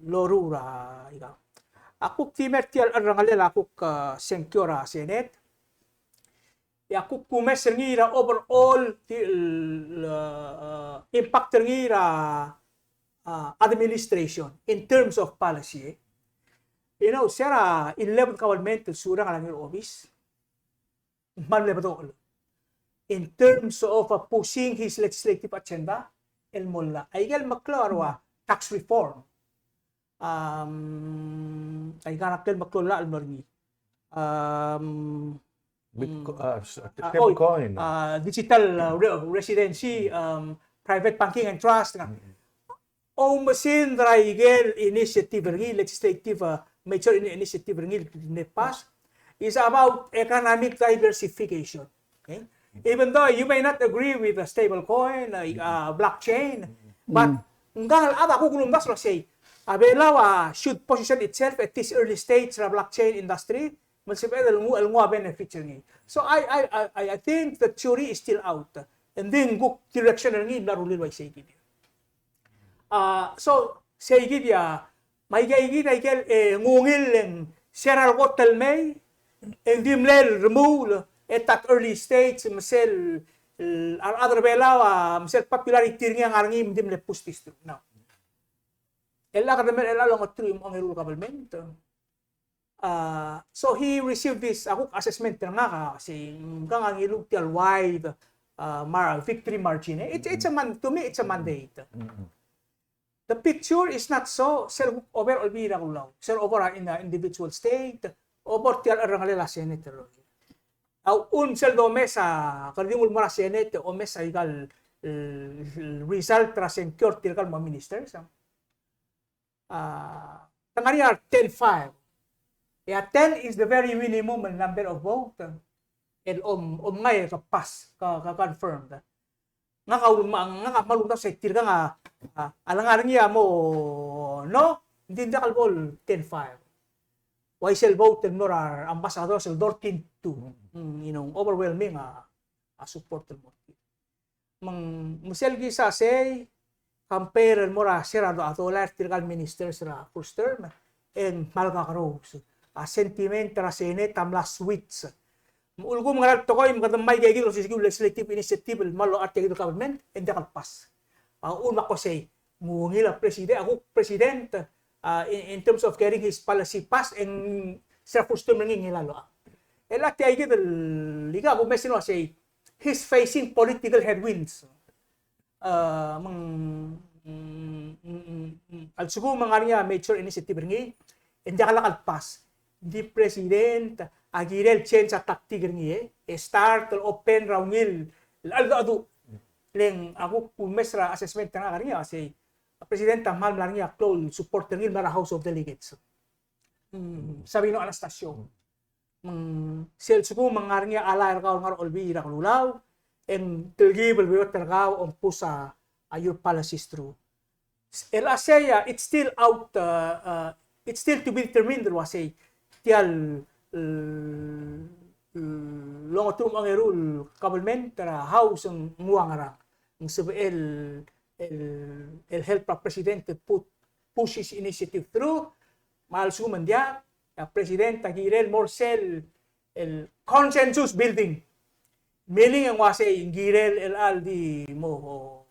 loruul er a, ika. A kuk di mer tia el cherrengelel a kuk, a, sengkio er a Senate. E a kuk kumes er ngii er a overall, di, el, a, impact er ngii er a, a, administration in terms of policy, e. You know, se er a eleven government el surreng er a ngii er a obis, me ng mle betok el, in terms of, uh, pushing his legislative agenda, el mo llach. Aike el meklou a rua tax reform. Um, aika el meklou el llach el mo er ngii. Um, Bitco-, mm, ah, s-, ah, stablecoin. Oh, ah, digital, ah, re-, residency, um, private banking and trust, nga. Mm. Oumesingd er aike el initiative er ngii, legislative, ah, major ini-, initiative er ngii el mle pass is about economic diversification. Okay? Even though you may not agree with the stablecoin, uh, uh, blockchain, but, mm, ngkang el chad a kuk ulemdasu el uasei, a Belau a should position itself at this early stage er a blockchain industry, me ng sebeched el nguu, el nguu a benefits er ngii. So I, I, I, I think the jury is still out. And then kuk direction er ngii el mla rullii el uaisei kid. Ah, so, sei kid a, me aike kid a ikel, eh, ngungil e ng se er a kot el mei, e ng di mle remuul, at that early stage, me sel, el, a rechad er a Belau a, me sel popularity er ngii a ngar er ngii me ng di mle push this through. No. El chad er a Belau el ongeteruich me a ongeru el government. Uh, so he received this, a kuk assessment er ngak a, sei, ngkang a ngiluu tia el wide, uh, mar-, victory margin, eh? It's, it's a man-, to me, it's a mandate. Mm-hmm. The picture is not so, sel kuk over Olbiil er a Kelulau, sel over in the individual state, over tia el cherrengelel a Senate er a. A uchul me sel domes a, kede di nguu el mo er a Senate, omes aika el, el result er a sengkio er tirka el mo ministers, a. Ah, te ngar er ngii a ten five. E a ten is the very minimum number of vote el om, om ngai ke pass, ke, ke confirmed. Ngak a ul-, ma-, ngak a kmal ulemdasu e tirkang a, a, a le ngar er ngii a mo, no, ng di ng diak el bo el ten five. Uaisei el vote el mo er a ambassadors el thirteen two. Mm, you know, overwhelming a, a support el mo er tir. Me ng, me sel kisa sei, compare el mo er a se er a do-, a dolai er tirka el ministers er a first term, e ng kmal kakerous. A sentiment er a Senate a mla switch. Me ulekum ngera el tekoi me kede mei aike kid el osisiu el legislative initiative el mo locha er tia kid el government, e ng diak el pass. A uchul me ak ko sei, ng ungil a president, a kuk president, uh, in, in terms of getting his policy passed, e ng se er a first term er ngii a ngilai el locha. E le tia kid el, ika kumes el uasei, he's facing political headwinds. Uh, me ng, mm, mm, mm, mm, a lsekum me ng ngar er ngii a major initiative er ngii, e ng diak lak el pass. Ng di president a kirel change a tactic er ngii, e, e start el open er a ungil el cheldecheduch. Le ng a kuk kumes er a assessment er ngak er ngii a sei, a president a kmal mla er ngii a klou el support er ngii el mla er a House of Delegates. Mm, Sabino Anastacio. Me ng sel lsekum me ng ngar er ngii a ally er kau el ngar er a Olbiil er a Kelulau, e ng telkib el beot er kau el push a, a your policies through. El a sei a, it's still out, uh, uh, it's still to be determined el uasei tia el, el, el ongeteruich me a ongeru el government er a House ng ua ngerang. Ng sebechel el, el, el help er a president to put, push his initiative through, me a lsekum ng diak, a president a kirel mo er sel el consensus building. Meaning e ng uasei ng kirel el chelecha el di mo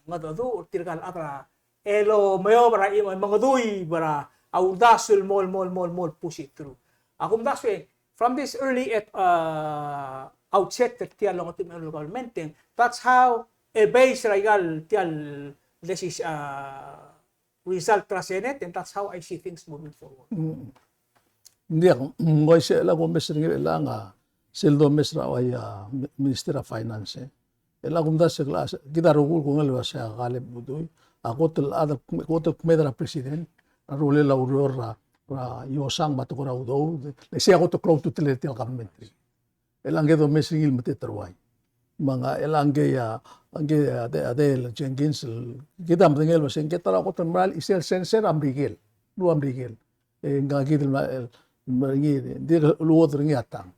ngedecheduch er tirka el chad er a el omeob er a, mengeduib er a uldasu el mo, el mo, el mo, el mo push it through. A kumdasu e, from this early at, uh, outset er tia el ongeteruich me a ongeru el government, that's how e base er aika el tia el decis-, uh, result er a Senate, and that's how I see things moving forward. Mm. Ng diak, mm, ng uaisei el kumes er ngii er chelechang a sel domes er a ua ia, uh, mi-, Minister of Finance, e. El a kumdasu e kid a rokui el kongei el uasei a Kaleb Udui a kot el chad el, kot el kmeed er a president er a rolel a ureor er a, er a iosang me a tekoi er a udoud, le sei a kot el klou a ultutelel tia el government. El a ngke domes er ngii el meteet er a uai. Me ng, el a ngke a, ngke a, Ade-, Adele Jenkins, el, kid a medengei el uasei ngke ta er a kot el mera el chisel sensei er a Merikel, lua Merikel. E ngka kid el mla, el, mla er ngii, di luod er ngii a tang.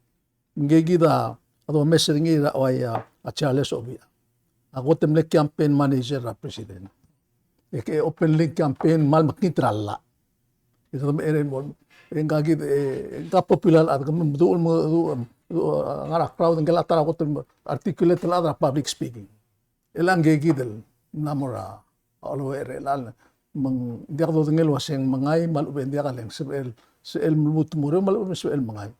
Ngke kid a domes er ngii er a ua ia, a Charles Ovia. A kot el mle campaign manager er a president. E ke openly campaign me a lemekngit er a llach. E kede me, e, e, ngka kid, e, ngka popular a, kede me, meduch, meduch, meduch, a, ngar er a crowd, ngke el ta er a kot el articulate el chad er a public speaking. El a ngke kid el mla mo er a, a Oreor er chelechang, me ng diak dodengei el uasei ng mengai me a lechub e ng diak el ng sebechel Sel lmuut el mo er eou me a lechub e ng sebechel el mengai.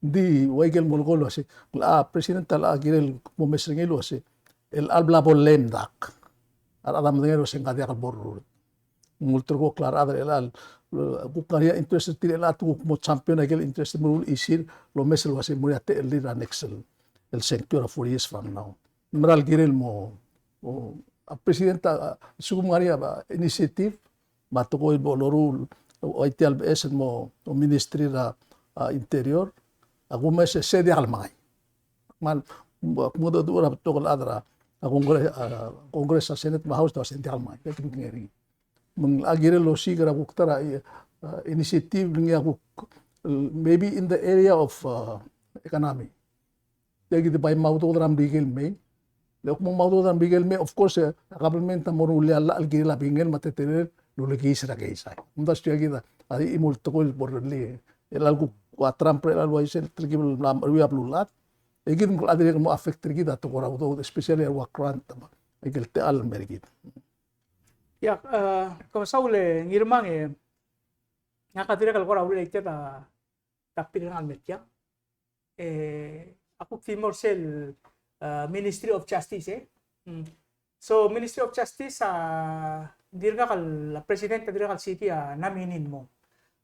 Ng di ua ikel molekoi el uase, a president a locha kirel mo omes er ngii el uase, el chelecha el bla bo lame duck, a rechad a medengei el uase ng diak el bo rurt. Ng ulterekokl a rechad er chelecha el, kuk ngar er ngii a interest er tir el chad, kuk mo champion a ikel interest el meruul a chisir el omes el uase mo er ngii a techellir er a next el, el sengkio er a four years from now. Ng mera el kirel mo, o, a president a, a, lsekum ng ngar er ngii a, a, initiative, me a tekoi el bo loruul, o, ua tia el beches el mo, o, ministry er a, a, interior, a kumes e se diak el mengai. Me a, me a, mengedecheduch er a betok el chad er a, a Congress, a, Congress, a Senate me a House, a se diak el mengai. Me ng locha kirel el osiik er a kuk ta er a, a, initiative er ngii a kuk, maybe in the area of, a, economy. Tia kid a bai mo udoud er a Merikel el mei. Le kuk mo udoud er a Merikel el mei, of course, e, a government a mo rullii a llach el kirel a bingel me a teletelel el ulekiis er a keizai. Ng di tia kid a, a di chimo el tekoi el bo lerellii. E a kuk ua Trump er chelecha el uaisei el telkib el mla meruul a beluulechad. E kid me a dirrek el mo affect er kid a tekoi er a udoud, especially a ua grant, me a ikel techall el mer kid. Ia, e, ke mesaul e Ngirmang e, ngak a dirrek el kora relate er a topic er ngak el mei tiang. E, a kuk di mo er sel, e, Ministry of Justice, e. Mm. So, Ministry of Justice, a, dirkak el, a president a dirkak el siik a nominee el mo.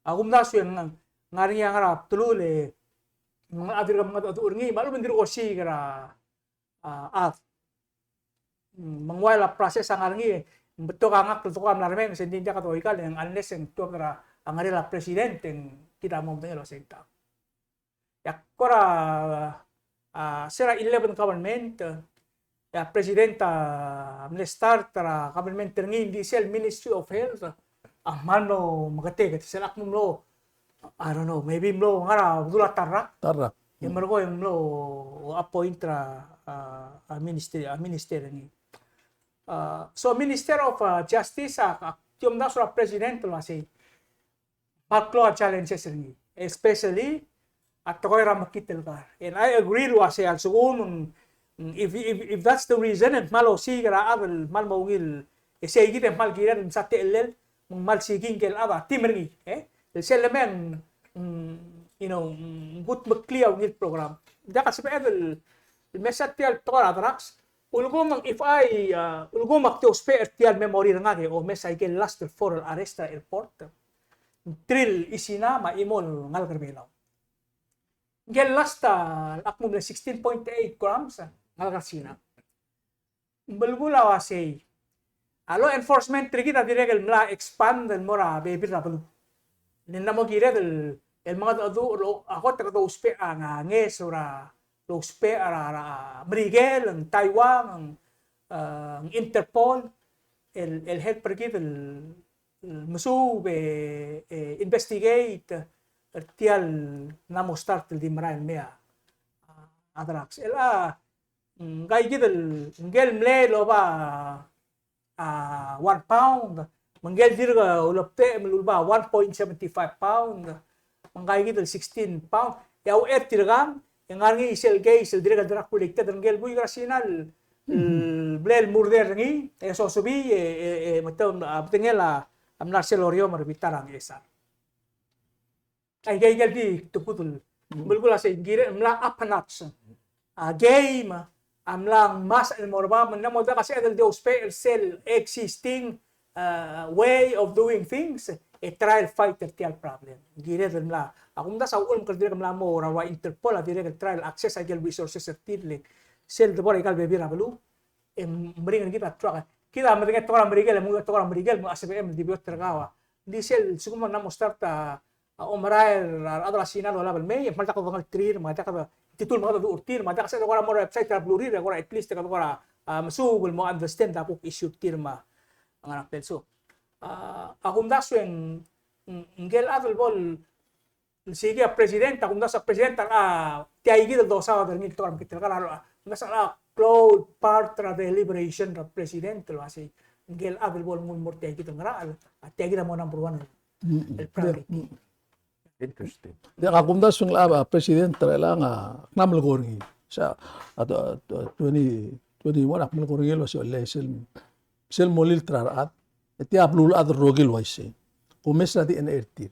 A kumdasu e ng ngar er ngii a ngar er a bdelul e, ng a dirk mengedecheduch er ngii, me a lechub e ng dirk osiik er a, a, chad. Mm, me ng ua el process a ngar er ngii, ng betok a ngakl el tekoi a mla remenges, e ng di ng diak doikal, e ng unless e ng tuobed er a ngerel a president, e ng kid a mo medengei el uase ng diak. Ia kora, a, se er a eleven government, e, ia president a mle start er a government er ngii, ng di sel Ministry of Health, a kmal mlo meketeket, sel ak mlo, I don't know, maybe mlo ngar er a bedul a ta el rak. Ta el rak. E merekong e mlo appoint er a, a, a minister, a minister er ngii. A, so Minister of, a, Justice, a, a, tia omdasu er a president el uasei, me a klou a challenges er ngii, especially a tekoi er a mekngit el kar. And I agree el uasei a lsekum, mm, if, if, if that's the reason, e ng kmal osiik er a chad el kmal mo ungil, e sei kid e kmal kired el msa techellel, me ng kmal siik ngike el chad a team er ngii, e? El sel lemei, mm, you know, mm, kudmeklii a ungil program. Diak a sebeched el, el mesa tia el tekoi er a drugs, ulekum ng, if I, uh, ulekum ak di ousbech er tia el memory er ngak e omes a ikel last el four el arrest er a airport. Three el China me a chimo el ngalek er a Belau. Ngikel last a, ak mo mle sixteen point eight grams, ngalek er a China. Ng belkul a uasei, a law enforcement er kid a dirrek el mla expand el mo er a bebil er a beluu. Le ng mo kired el, el mengedecheduch, a kot e kede ousbech a ngeso er a, lousbech er a, er a Merikel, ng Taiwan, ng, e, ng Interpol, el, el help er kid el, el mesuub e, e investigate er tia el mla mo start el di merael el mei a, a drugs. El a, mm, ngkai kid el, ngikel mle el oba a one pound, me ngikel dirk ulebdechem el uleba one point seventy five pound, me ngkai kid el sixteen pound. E a uchei er tirkang, e ng ngar er ngii sel case el dirrek el drug related er ngikel buik er a China el, el ble el murder er ngii, e sosebii, e, e, e, me te, a, bedengel a, a mla er sel Oreor me a bita er a Ngchesar. Aike, aike el di tekudel. Belkul a sei, ng kirel mla up a notch. A game a mla ngmasech el mo er bab, me ng mo diak a sebeched el di ousbech el sel existing, uh, way of doing things, e try el fight er tia el problem. Ng kired el mla, a kumdasu a uchul me kede dirrek el mla mo er a ua Interpol a dirrek el try el access a ikel resources er tir le sel debo er a ikal bebil er a beluu, e meringel kid a truck. Kid a medengei tekoi er a Merikel, e mnguu tekoi er a Merikel, me a sebechem el di beot er kau a. Ng di sel, lsekum ng mla mo start a, a omerael er a rechad er a China el olab el mei, e kmal diak dengelterir, me diak de, titul me kede duch er tir, me diak se de kora mo er a website er a belurir, e kora at least e kede kora, a, mesuub el mo understand a kuk issue er tir me a ngerang. So, a, a kumdasu e ng, ng, ngikel chad el bo el siik a president, a kumdasu a president a, a, tia kid el dosaod er ngii el tekoi er a mekngit el kar a, a, kumdasu a, a, klou el part er a deliberation er a president el uasei, ngikel chad el bo el nguu el mo er tia kid el ngerachel, a, tia kid a mo number one el priority. Interesting. Diak a kumdasu ng, a, president er chelechang a, ng mla melekoi er ngii. Sa, a, twenty twenty-one a melekoi er ngii el uasei, le sel, sel mo lilt er a rechad. E tia a beluulechad el rokui el uaisei. Kumes er a D N A er tir.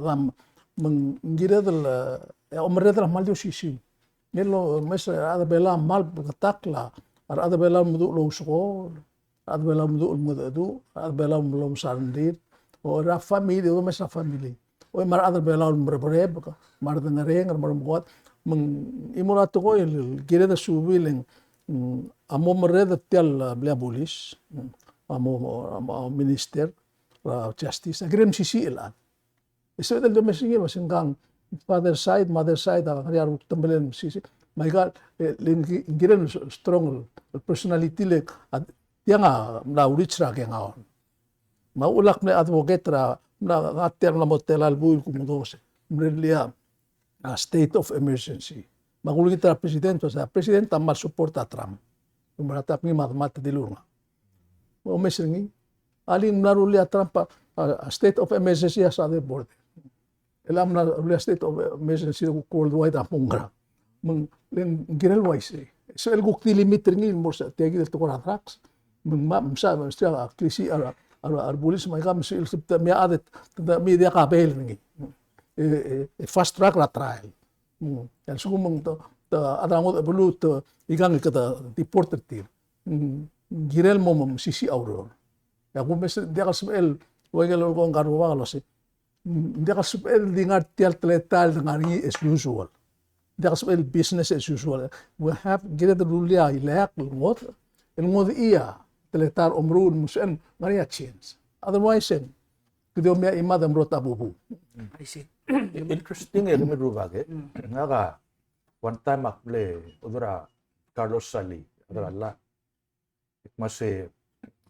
chedam, me ng kired el, e, omerreder a kmal di osisiu. Ngii el omes a rechad er a Belau a kmal bleketakl a rechad er a Belau el meduch el ousekool, a rechad er a Belau el meduch el mengedecheduch, a rechad er a Belau el mlo mesa a rengrir, o er a family, domes a family. Oi, me a rechad er a Belau el mereberebek, me a redengerenger, me a remekoad, me ng chimo er a tekoi el kired el suub el, mm, a mo merreder tia el, a, blil a bulis, mm, a mo, a mo, a mo minister er a justice, a kirem mesisiich el chad. E sebeched el domes er ngii, me se ng kang father side, mother side, a ngar er ngii a ruktemel el mesisiich. Me aika, e, le ng ki-, ng kirem el strong el personality le, a, tiang a mla reach er a kengaol. Me a uchul ak mle advocate er a, mla, ngar tia el mla mo tela el buil el kmo dose, mle rullii a, a, state of emergency. Me ak ulengit er a president, se a president a kmal support a Trump. Me a ta er ngii me a, me a ta dilu er ngak. Omes er ngii. Alii, ng mla rullii a Trump a, a, a state of emergency er a southern border. E le ng mla rullii a state of emergency er a kuk worldwide a mo ngerang. Me ng, le ng kirel uaisei. So el kuk di limit er ngii el mo er se, tia kid el tekoi er a drugs. Me ng ma, msa, msa, a klisiich a, a, a, a bulis me aika me sel sebechel me a chad, te, te, me diak a bail er ngii. E, e, e fast track er a trial. Mm. E a lsekum ng te, te, a chad er a ngodech el beluu te, ikang e kede deport er tir. Mm. Ng kirel mo, mo, mesisiich a ureor. E a kumes, diak el sebechel, ua ikel lolekoi ngka el rubak el uasei, mm, diak el sebechel di ngar tia el teletael el ngar er ngii as usual. Diak el sebechel business as usual. We have, kired el rullii a ileakl el ngodech, el ngodechii a teletael a omeruul, me se ng ngar er ngii a change. Otherwise, e ng, kede omia chimad e mrot a bubu. I see. Interesting e, kemiu el rubak e. Mm. Ngak a, one time ak mle odu er a Carlos Salii, odu er a llach. Kmo se,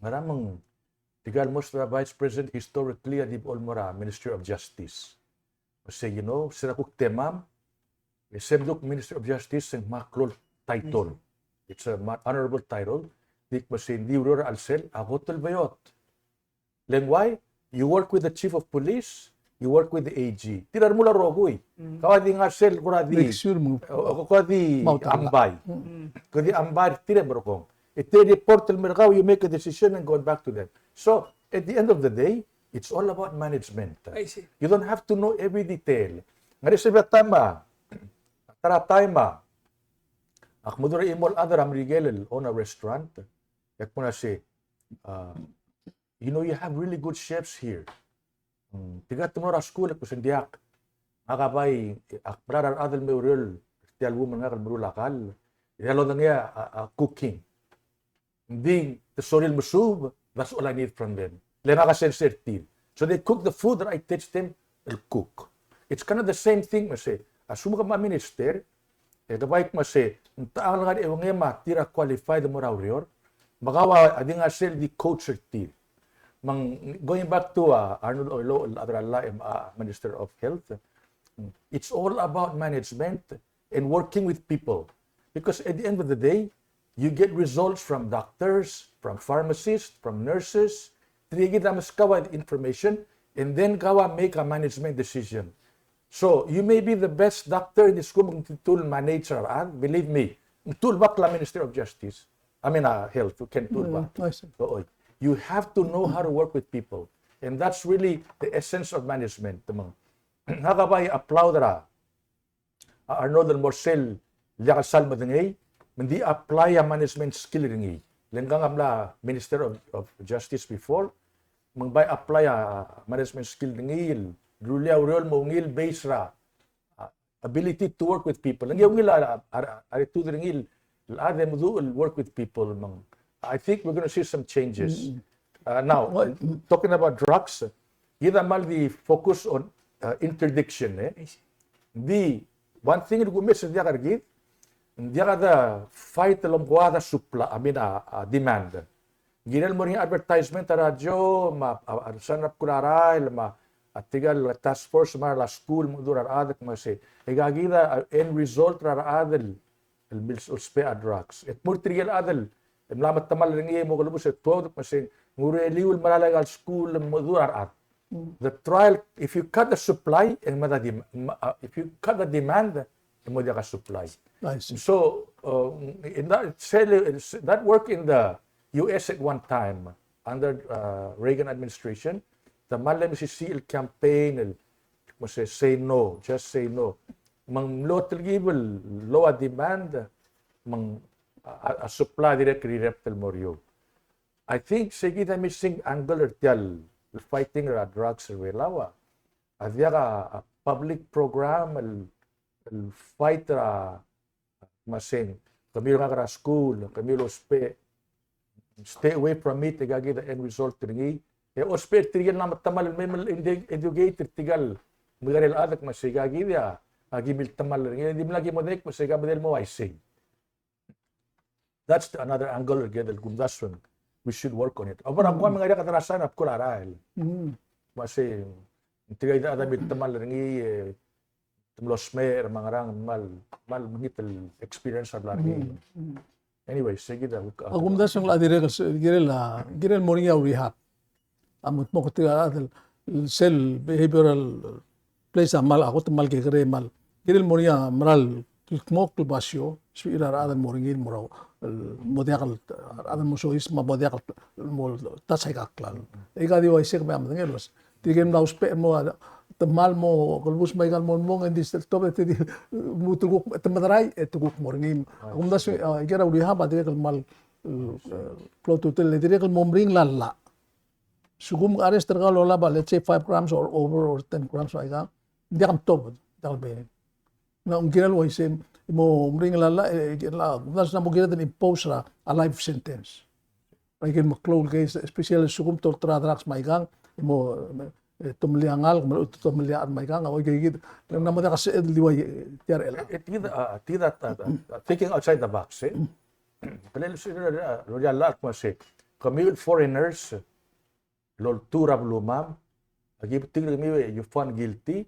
ngera me ng, tirka el most er a vice president historically a di bo el mo er a Ministry of Justice. Me se, you know, se er a kuk temam, e se mduk Ministry of Justice, se ng kmal klou el title. It's a ma-, honorable title. Di kmo se ng di ureor er a chelsel a kot el beot. Le ng why? You work with the chief of police, you work with the A G. Tir a remuul a rokui. Mm. Kau a di ngar sel kora di, make sure mo, o, o, kora di ambai. Mm. Kora di ambai er tir e merekong. E te report el mer kau, you make a decision and going back to them. So, at the end of the day, it's all about management. I see. You don't have to know every detail. Ngar er ngii a sebechel a taem a, ta er a taem a, ak mo dmu er a chimo el chad er a Merikel el own a restaurant. E ak mo er a se, uh, you know, you have really good chefs here. Mm, tirka te mlo er a skuul? E kmo se ng diak. Ngak a bai, ak mla er a rechad el me oureor er tia el woman ngak el meruul a kall. E a lodengei a, a, a cooking. Ng di te sorir el mesuub, that's all I need from them. Le ngak a sensei er tir. So they cook the food that I teach them el cook. It's kind of the same thing, me se, a lsekum ke mo minister, e ke bai kmo se, ng techa el ngar er a eungel me a tir a qualified el mo er a ureor, me kau a di ngar sel di coach er tir. Me ng, going back to, uh, Arnold Oilouch, el chad er a llach, uh, Minister of Health, it's all about management and working with people. Because at the end of the day, you get results from doctors, from pharmacists, from nurses. Tirke kid a meskau a information, and then kau a make a management decision. So, you may be the best doctor in this room, ng di tul manage er a rechad, believe me, ng tul bak a Ministry of Justice. I mean, uh, health, ke tul bak. Mm, I see. Oo. You have to know how to work with people. And that's really the essence of management. Te mong, ngak a bai applaud er a a Arnold el mo er sel diak el sal medengei, me ng di apply a management skill er ngii. Le ngkang a mla Minister of, of Justice before, me ng bai apply a management skill er ngii el rullii a ureor el mo ungil based er a, a, ability to work with people. Ngii a ungil a, a, a, attitude er ngii el, el chad e meduch el work with people, me ng I think we're gonna see some changes. Mm. Uh, now, talking about drugs, kid a kmal di focus on, uh, interdiction, e. I see. Di, one thing el kumes er a diak er kid, ng diak de fight el omekoad a supply, I mean, a, a demand. Ng kirel mo er ngii a advertisement er a radio, me a, a, a, San Rapkul a rael, me a, a tirka el task force me a re skuul, me a rechad, me se. E kid a, a, end result er a rechad el el mil-, el ousbech a drugs. E kmo er tirke el chad el mla metemall er ngii e mo kelebus e tuobed, me se ng ureliu el mera el aika el skuul el mo dua er a rechad. The trial, if you cut the supply, e ng mada dem-, ma-, uh, if you cut the demand, e ng mo diak a supply. I see. So, uh, in that, sel-, that work in the U S at one time, under, uh, Reagan administration, te mle mesisiich el campaign el, me se say no, just say no. Me ng mlo telkib el low a demand, me ng a, a, a supply a dirrek el rirebt el mo er eou. I think se kid a missing angle er tia el fighting er a drugs er a Belau a, a diak a, a public program el, el fight er a, me se ng, kemiu el ngak er a skuul, kemiu el ousbech, stay away from it, e kid a end result er ngii. E ousbech er tirke el mla metemall el mei me le edu-, educate er tirke el mekera el chad el kmo se kid a, a ki miltemall er ngii, e dimlak ki mo dengek me se kid a bedel mo uaisei. That's the, another angle er kid el kumdasu e ng, we should work on it. Oba a kuk mla ngar er ngii a kede er a sign a bkul a rael. Me se, tirke el chad a miltemall er ngii, e, te mlo smecher me a ngerang, me ng kmal, me ng kmal mekngit el experience a bla er ngii. Anyway, se kid a, a kumdasu e ng locha dirrek el, kirel a, kirel mo er ngii a rehab. A mo, mo kuk tirka el chad el sel behavioral place a kmal, a kot el kmal kekerei, kmal kirel mo er ngii a mera el kldmokl el basio, sebechir a rechad el mo er ngii el mo er a, el mo diak el, a rechad el mo soiseb me a mo diak el mo touch aika el klalo. E kid a di uaisei e kemiu a medengei el uase tirke el mla ousbech el mo, te kmal mo kelebus me aika el mo el mong, e ng di sel tobed e te di, mo te kuk, te mederai, e te kuk mo er ngii. A kumdasu, a, ikel rehab a dirrek el kmal, e, klou a ultutelel, e dirrek el mo meringel a llach. Sekum ke arrest er kau el olab a, let's say, five grams or over or ten grams me aika, ng diak mtobed, diak lebe. Ng kirel uaisei, mo meringel a llach, e, e, a, ng mo kired el impose er a, a life sentence. Aike el meklou el case, especially sekum te olterau a drugs me aikang, e mo, e, tomellii a ngalek, me te tomellii a chad me aikang, a uaike kid, ng mo diak a sebeched el di ua, e, tia er chelechang. E, e, tia, a, tia, a, a, a, thinking outside the box, e. Kele el se, e, e, e, el llach el kmo se, kemiu el foreigners el oltuu er a belumam, aki betik er kemiu e you found guilty,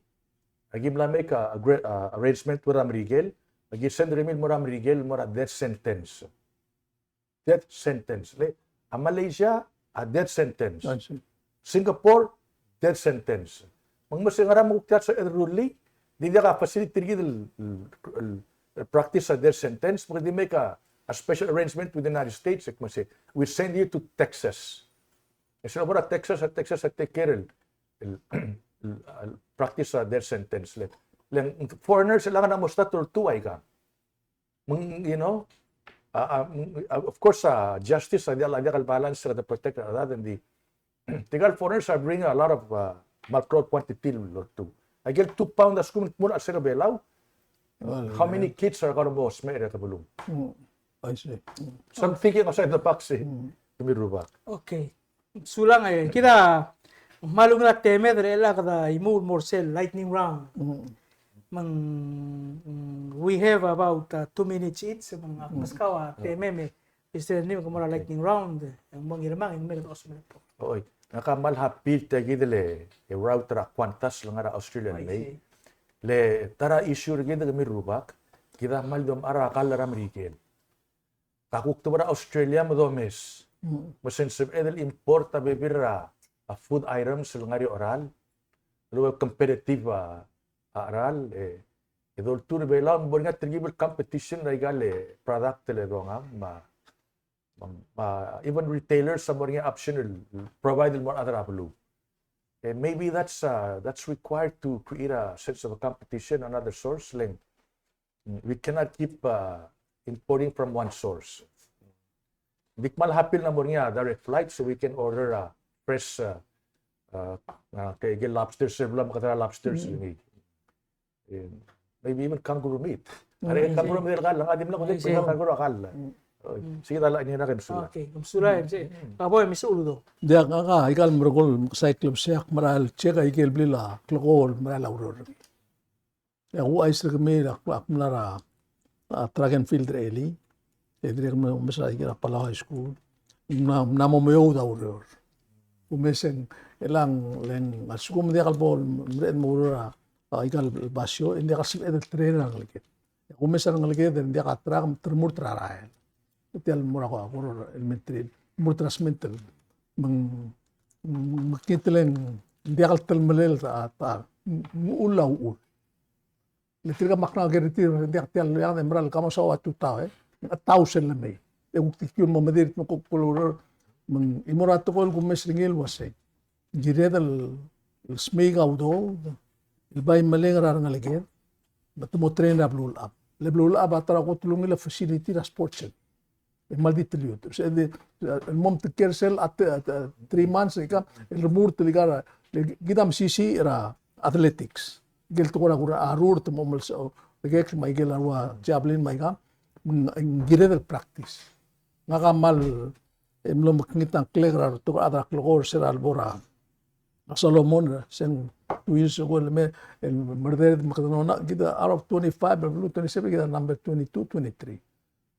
aki mla make a, a gre-, a, arrangement with a Merikel, aki send er kemiu el mo er a Merikel el mo er a death sentence. Death sentence. Le, a Malaysia, a death sentence. I see. Singapore, death sentence. Me ng mo se ngera me kuk tia el sebeched el rullii, di diak a facility er kid el, el, el, el practice a death sentence, me kede make a, a special arrangement with the United States, e kmo se, we send you to Texas. E se el mo er a Texas, a Texas a take care el, el, el, el practice a death sentence. Le, le ng foreigners el ngar er a mo start el oltuu aikang. Me ng, you know, a, a, me ng, a, of course, a, justice a diak, a diak el balance er a de protect a rechad, e ng di. Tirka el foreigners are bringing a lot of, a, kmal klou el quantity el oltuu. Aike el two pound a sekum ng dmu er a chelsel a Belau, well, how many kids are gonna go smecher er a kebelung? Mm. I see. Mm. So I'm thinking outside the box, e. Mm. Kemiu el rubak. Okay. Sulang, e, kid a kmal ungil a temed er chelechang e kede imuul el mo er sel lightning round. Mm. Me ng, mm, we have about, uh, two minutes each, me ng, mm, meskau a temem e, Mister Ernie, me ke mo er a lightning round, e, ng mo ngirmang, e ng me kede ousbech. Oi, ngak a kmal happy el tia kid el, e, route er a Qantas el ngar er a Australia el mei. Le, ta er a issue er kid kemiu el rubak, kid a kmal di omechar a kall er a Merikel. Ka kuk te bo er a Australia me domes. Mm. Me se ng sebeched el import a bebil er a, a food items el ngar er a cheral, el ua competitive a, a cheral, e, e doltuu er a Belau, me bo er ngii a telkib el competition er aika el product el dongang, me a, me a, me a even retailers a bo er ngii a option el provide el mo er a rechad er a beluu. E, maybe that's, uh, that's required to create a sense of a competition, another source, le ng, we cannot keep, uh, importing from one source. Di kmal happy el mo er ngii a direct flight so we can order a fresh, uh, uh, uh, ke, ke lobsters er a Belau, me kede er a lobsters er ngii. E, maybe even kangaroo meat. Mm. Are kangaroo meat el kall, ng di mle kuk, I see, kangaroo a kall. Mm. Oi, sei kid a lightning round, e mesulang. Okay, mesulang, e, sei. Mm. Ka bo, e, mesulang. Diak, ngak a, aika el merekong el mekesai el klebesei, ak mera el check aike el blil a klekool el mera el oureor. E ak ouchais er kemiu el ak, ak mla er a, a, track and field er a elii. E dirrek el mla omes er a, er a Palau High School. Mla, mla mo meoud a ureor. Kumes e ng, e le ng, le ng, a lsekum diak el bo el mereched el mo oureor er a, a, aika el basio, e ng diak a sebeched el train er a rengeleked. Kumes a rengeleked e ng diak a track me te remurt er a rael. Tia el mo er a Koror Elementary, remurt er a sment el Me ng, me ng kid el ng diak el telemellel a ta, ng uchul a uchul. Le tirka me ak kmal guarantee, ng diak tia el, e mera el kamosaod a tutau, e. A thousand el mei. E kuk di kiu el mo medir, me kuk kuk loureor, me ng, e mo er a tekoi el kumes er ngii el uasei, ng kired el, el smeik a udoud el bai meleng er a rengeleked, me te mo train er a beluulechad. Le beluulechad a ta er a kot el ungil a facility er a sports. E kmal di teliud. Se di, e, el mo metik er sel a te, a te, three months, e ka, el remurt el ikal, e, kid a mesisiich er a athletics. Ikel tekoi er a kuk a rurt, mo mel se, o, e kuk me ikel a ua javelin me aika, ng, ng kired el practice. Ngak a kmal, e mlo mekngit a ngklek er a rebetok el chad er a klekool er se er a lebo er a Solomon, se ng two years ago el mei, el merreder me kede nonang, kid a out of twenty-five, el beluu twenty-seven, kid a number twenty-two, twenty-three.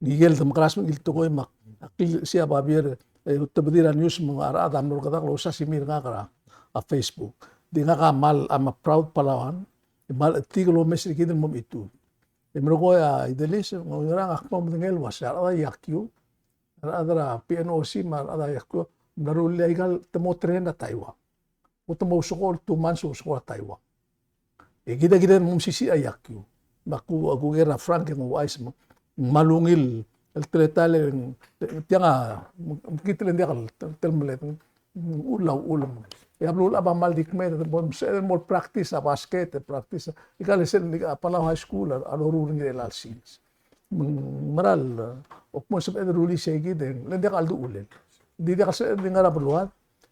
Ngike el demekras me ngike el tekoi me ak, ak klisiich a babier, e, te bedir a news me a rechad a mlo rekedakl el ousbech a seminar er ngak er a, a Facebook. Di ngak a kmal, I'm a proud Palauan, e kmal chetik el omes er kid el mo mechitechut. E merekong a Idelis, ng ngerang, ak mo medengei el uasei a rechad er a iakiu, a rechad er a P N O C me a rechad er a iakiu, ng mla rullii a ikal te mo train er a Taiwan. Kuk te mo ousekool, two months ousekool er a Taiwan. E kid a kired el mo mesisiich a iakiu. Me ak, ak kuker er a Frank e ng ouchais me ng kmal ungil el teletael e ng, tiang a, me kid el ng diak el telemelled, ng uchul a uchul. E a beluulechad a kmal di kmeed, mo, mo practice a basket, e practice. Ikal sel, a Palau High School a, a loruul er ngii er chelecha el sils. Me ng mera el, e, kuk mo sebeched el rullii sei kid e le ng diak el duchulel. Di diak el sebeched el di ngar er a beluad,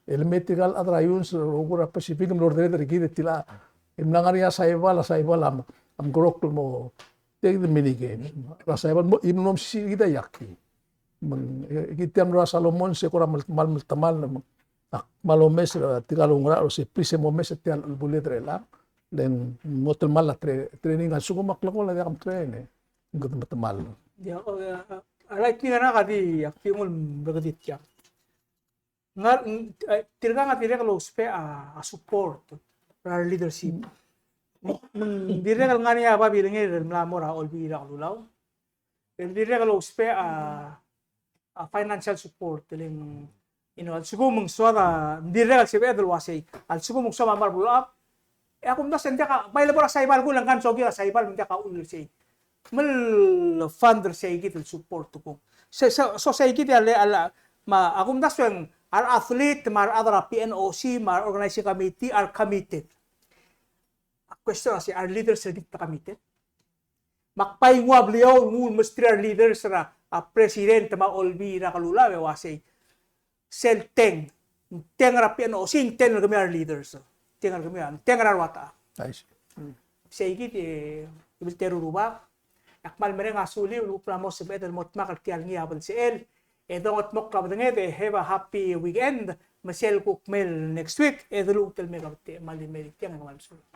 e le mei tirka el chad er a iungs el rokui er a Pacific me lordereder er kid e tilecha. E mla ngar er ngii a Saipan, a Saipan a, a mkerokl el mo take the mini game. Er a Saipan, mo, e mlo mesisiich kid a iakiu. Me ng, e, kid tia el mlo er a Solomon, se kora mel-, kmal metemall, me ng, ak kmal omes er tirka el oungerachel el uasei, please, e momes er tia el bullet er chelechang. Le ng mo telemall a tra-, training a lsekum a klekool a diak mtrain, e ng kede metemall. Ia, o, a, a, a lightning er ngak a di, ak di nguu el merekedii tiang. Ngar, ng, e, tirkang a dirrek el ousbech a, a support er a leadership. Me ng dirrek el ngar er ngii a babilngel el mla mo er a Olbiil er a Kelulau el dirrek el ousbech a, a financial support, e le ng, you know, a lsekum ng soad a, ng dirrek el sebeched el uasei, a lsekum ng soam a mla er a beluulechad, e a kumdasu e ng diak a, bai le bo er a Saipan, kuk le ng kan sokir a Saipan, me ng diak a uchul er sei. Me le fund er sei kid el support kung. Se, se, so sei kid a le, a le, me a kumdasu e ng, a re athlete, me a rechad er a P N O C, me a re organizing committee are committed. A question a sei, are leaders er kid committed? Me ak bai nguu a bliou el nguu el mesterir a re leaders er a, a president me a Olbiil er a Kelulau e uasei, sel teng, teng er a P N O C, teng er kemiu a re leaders, teng er kemiu, teng er a rua ta. I see. Mm. Sei kid e, e bilter er a rubak, e ak kmal mereng a suliu el kuk mla mo sebeched el mo dmak er tia el ngii a belsechel, e dongetmokl a bedenged e have a happy weekend, me sel kuk mei el next week, e de luut el mei a kebetech, me a le mei er tiang e kmal mesulang.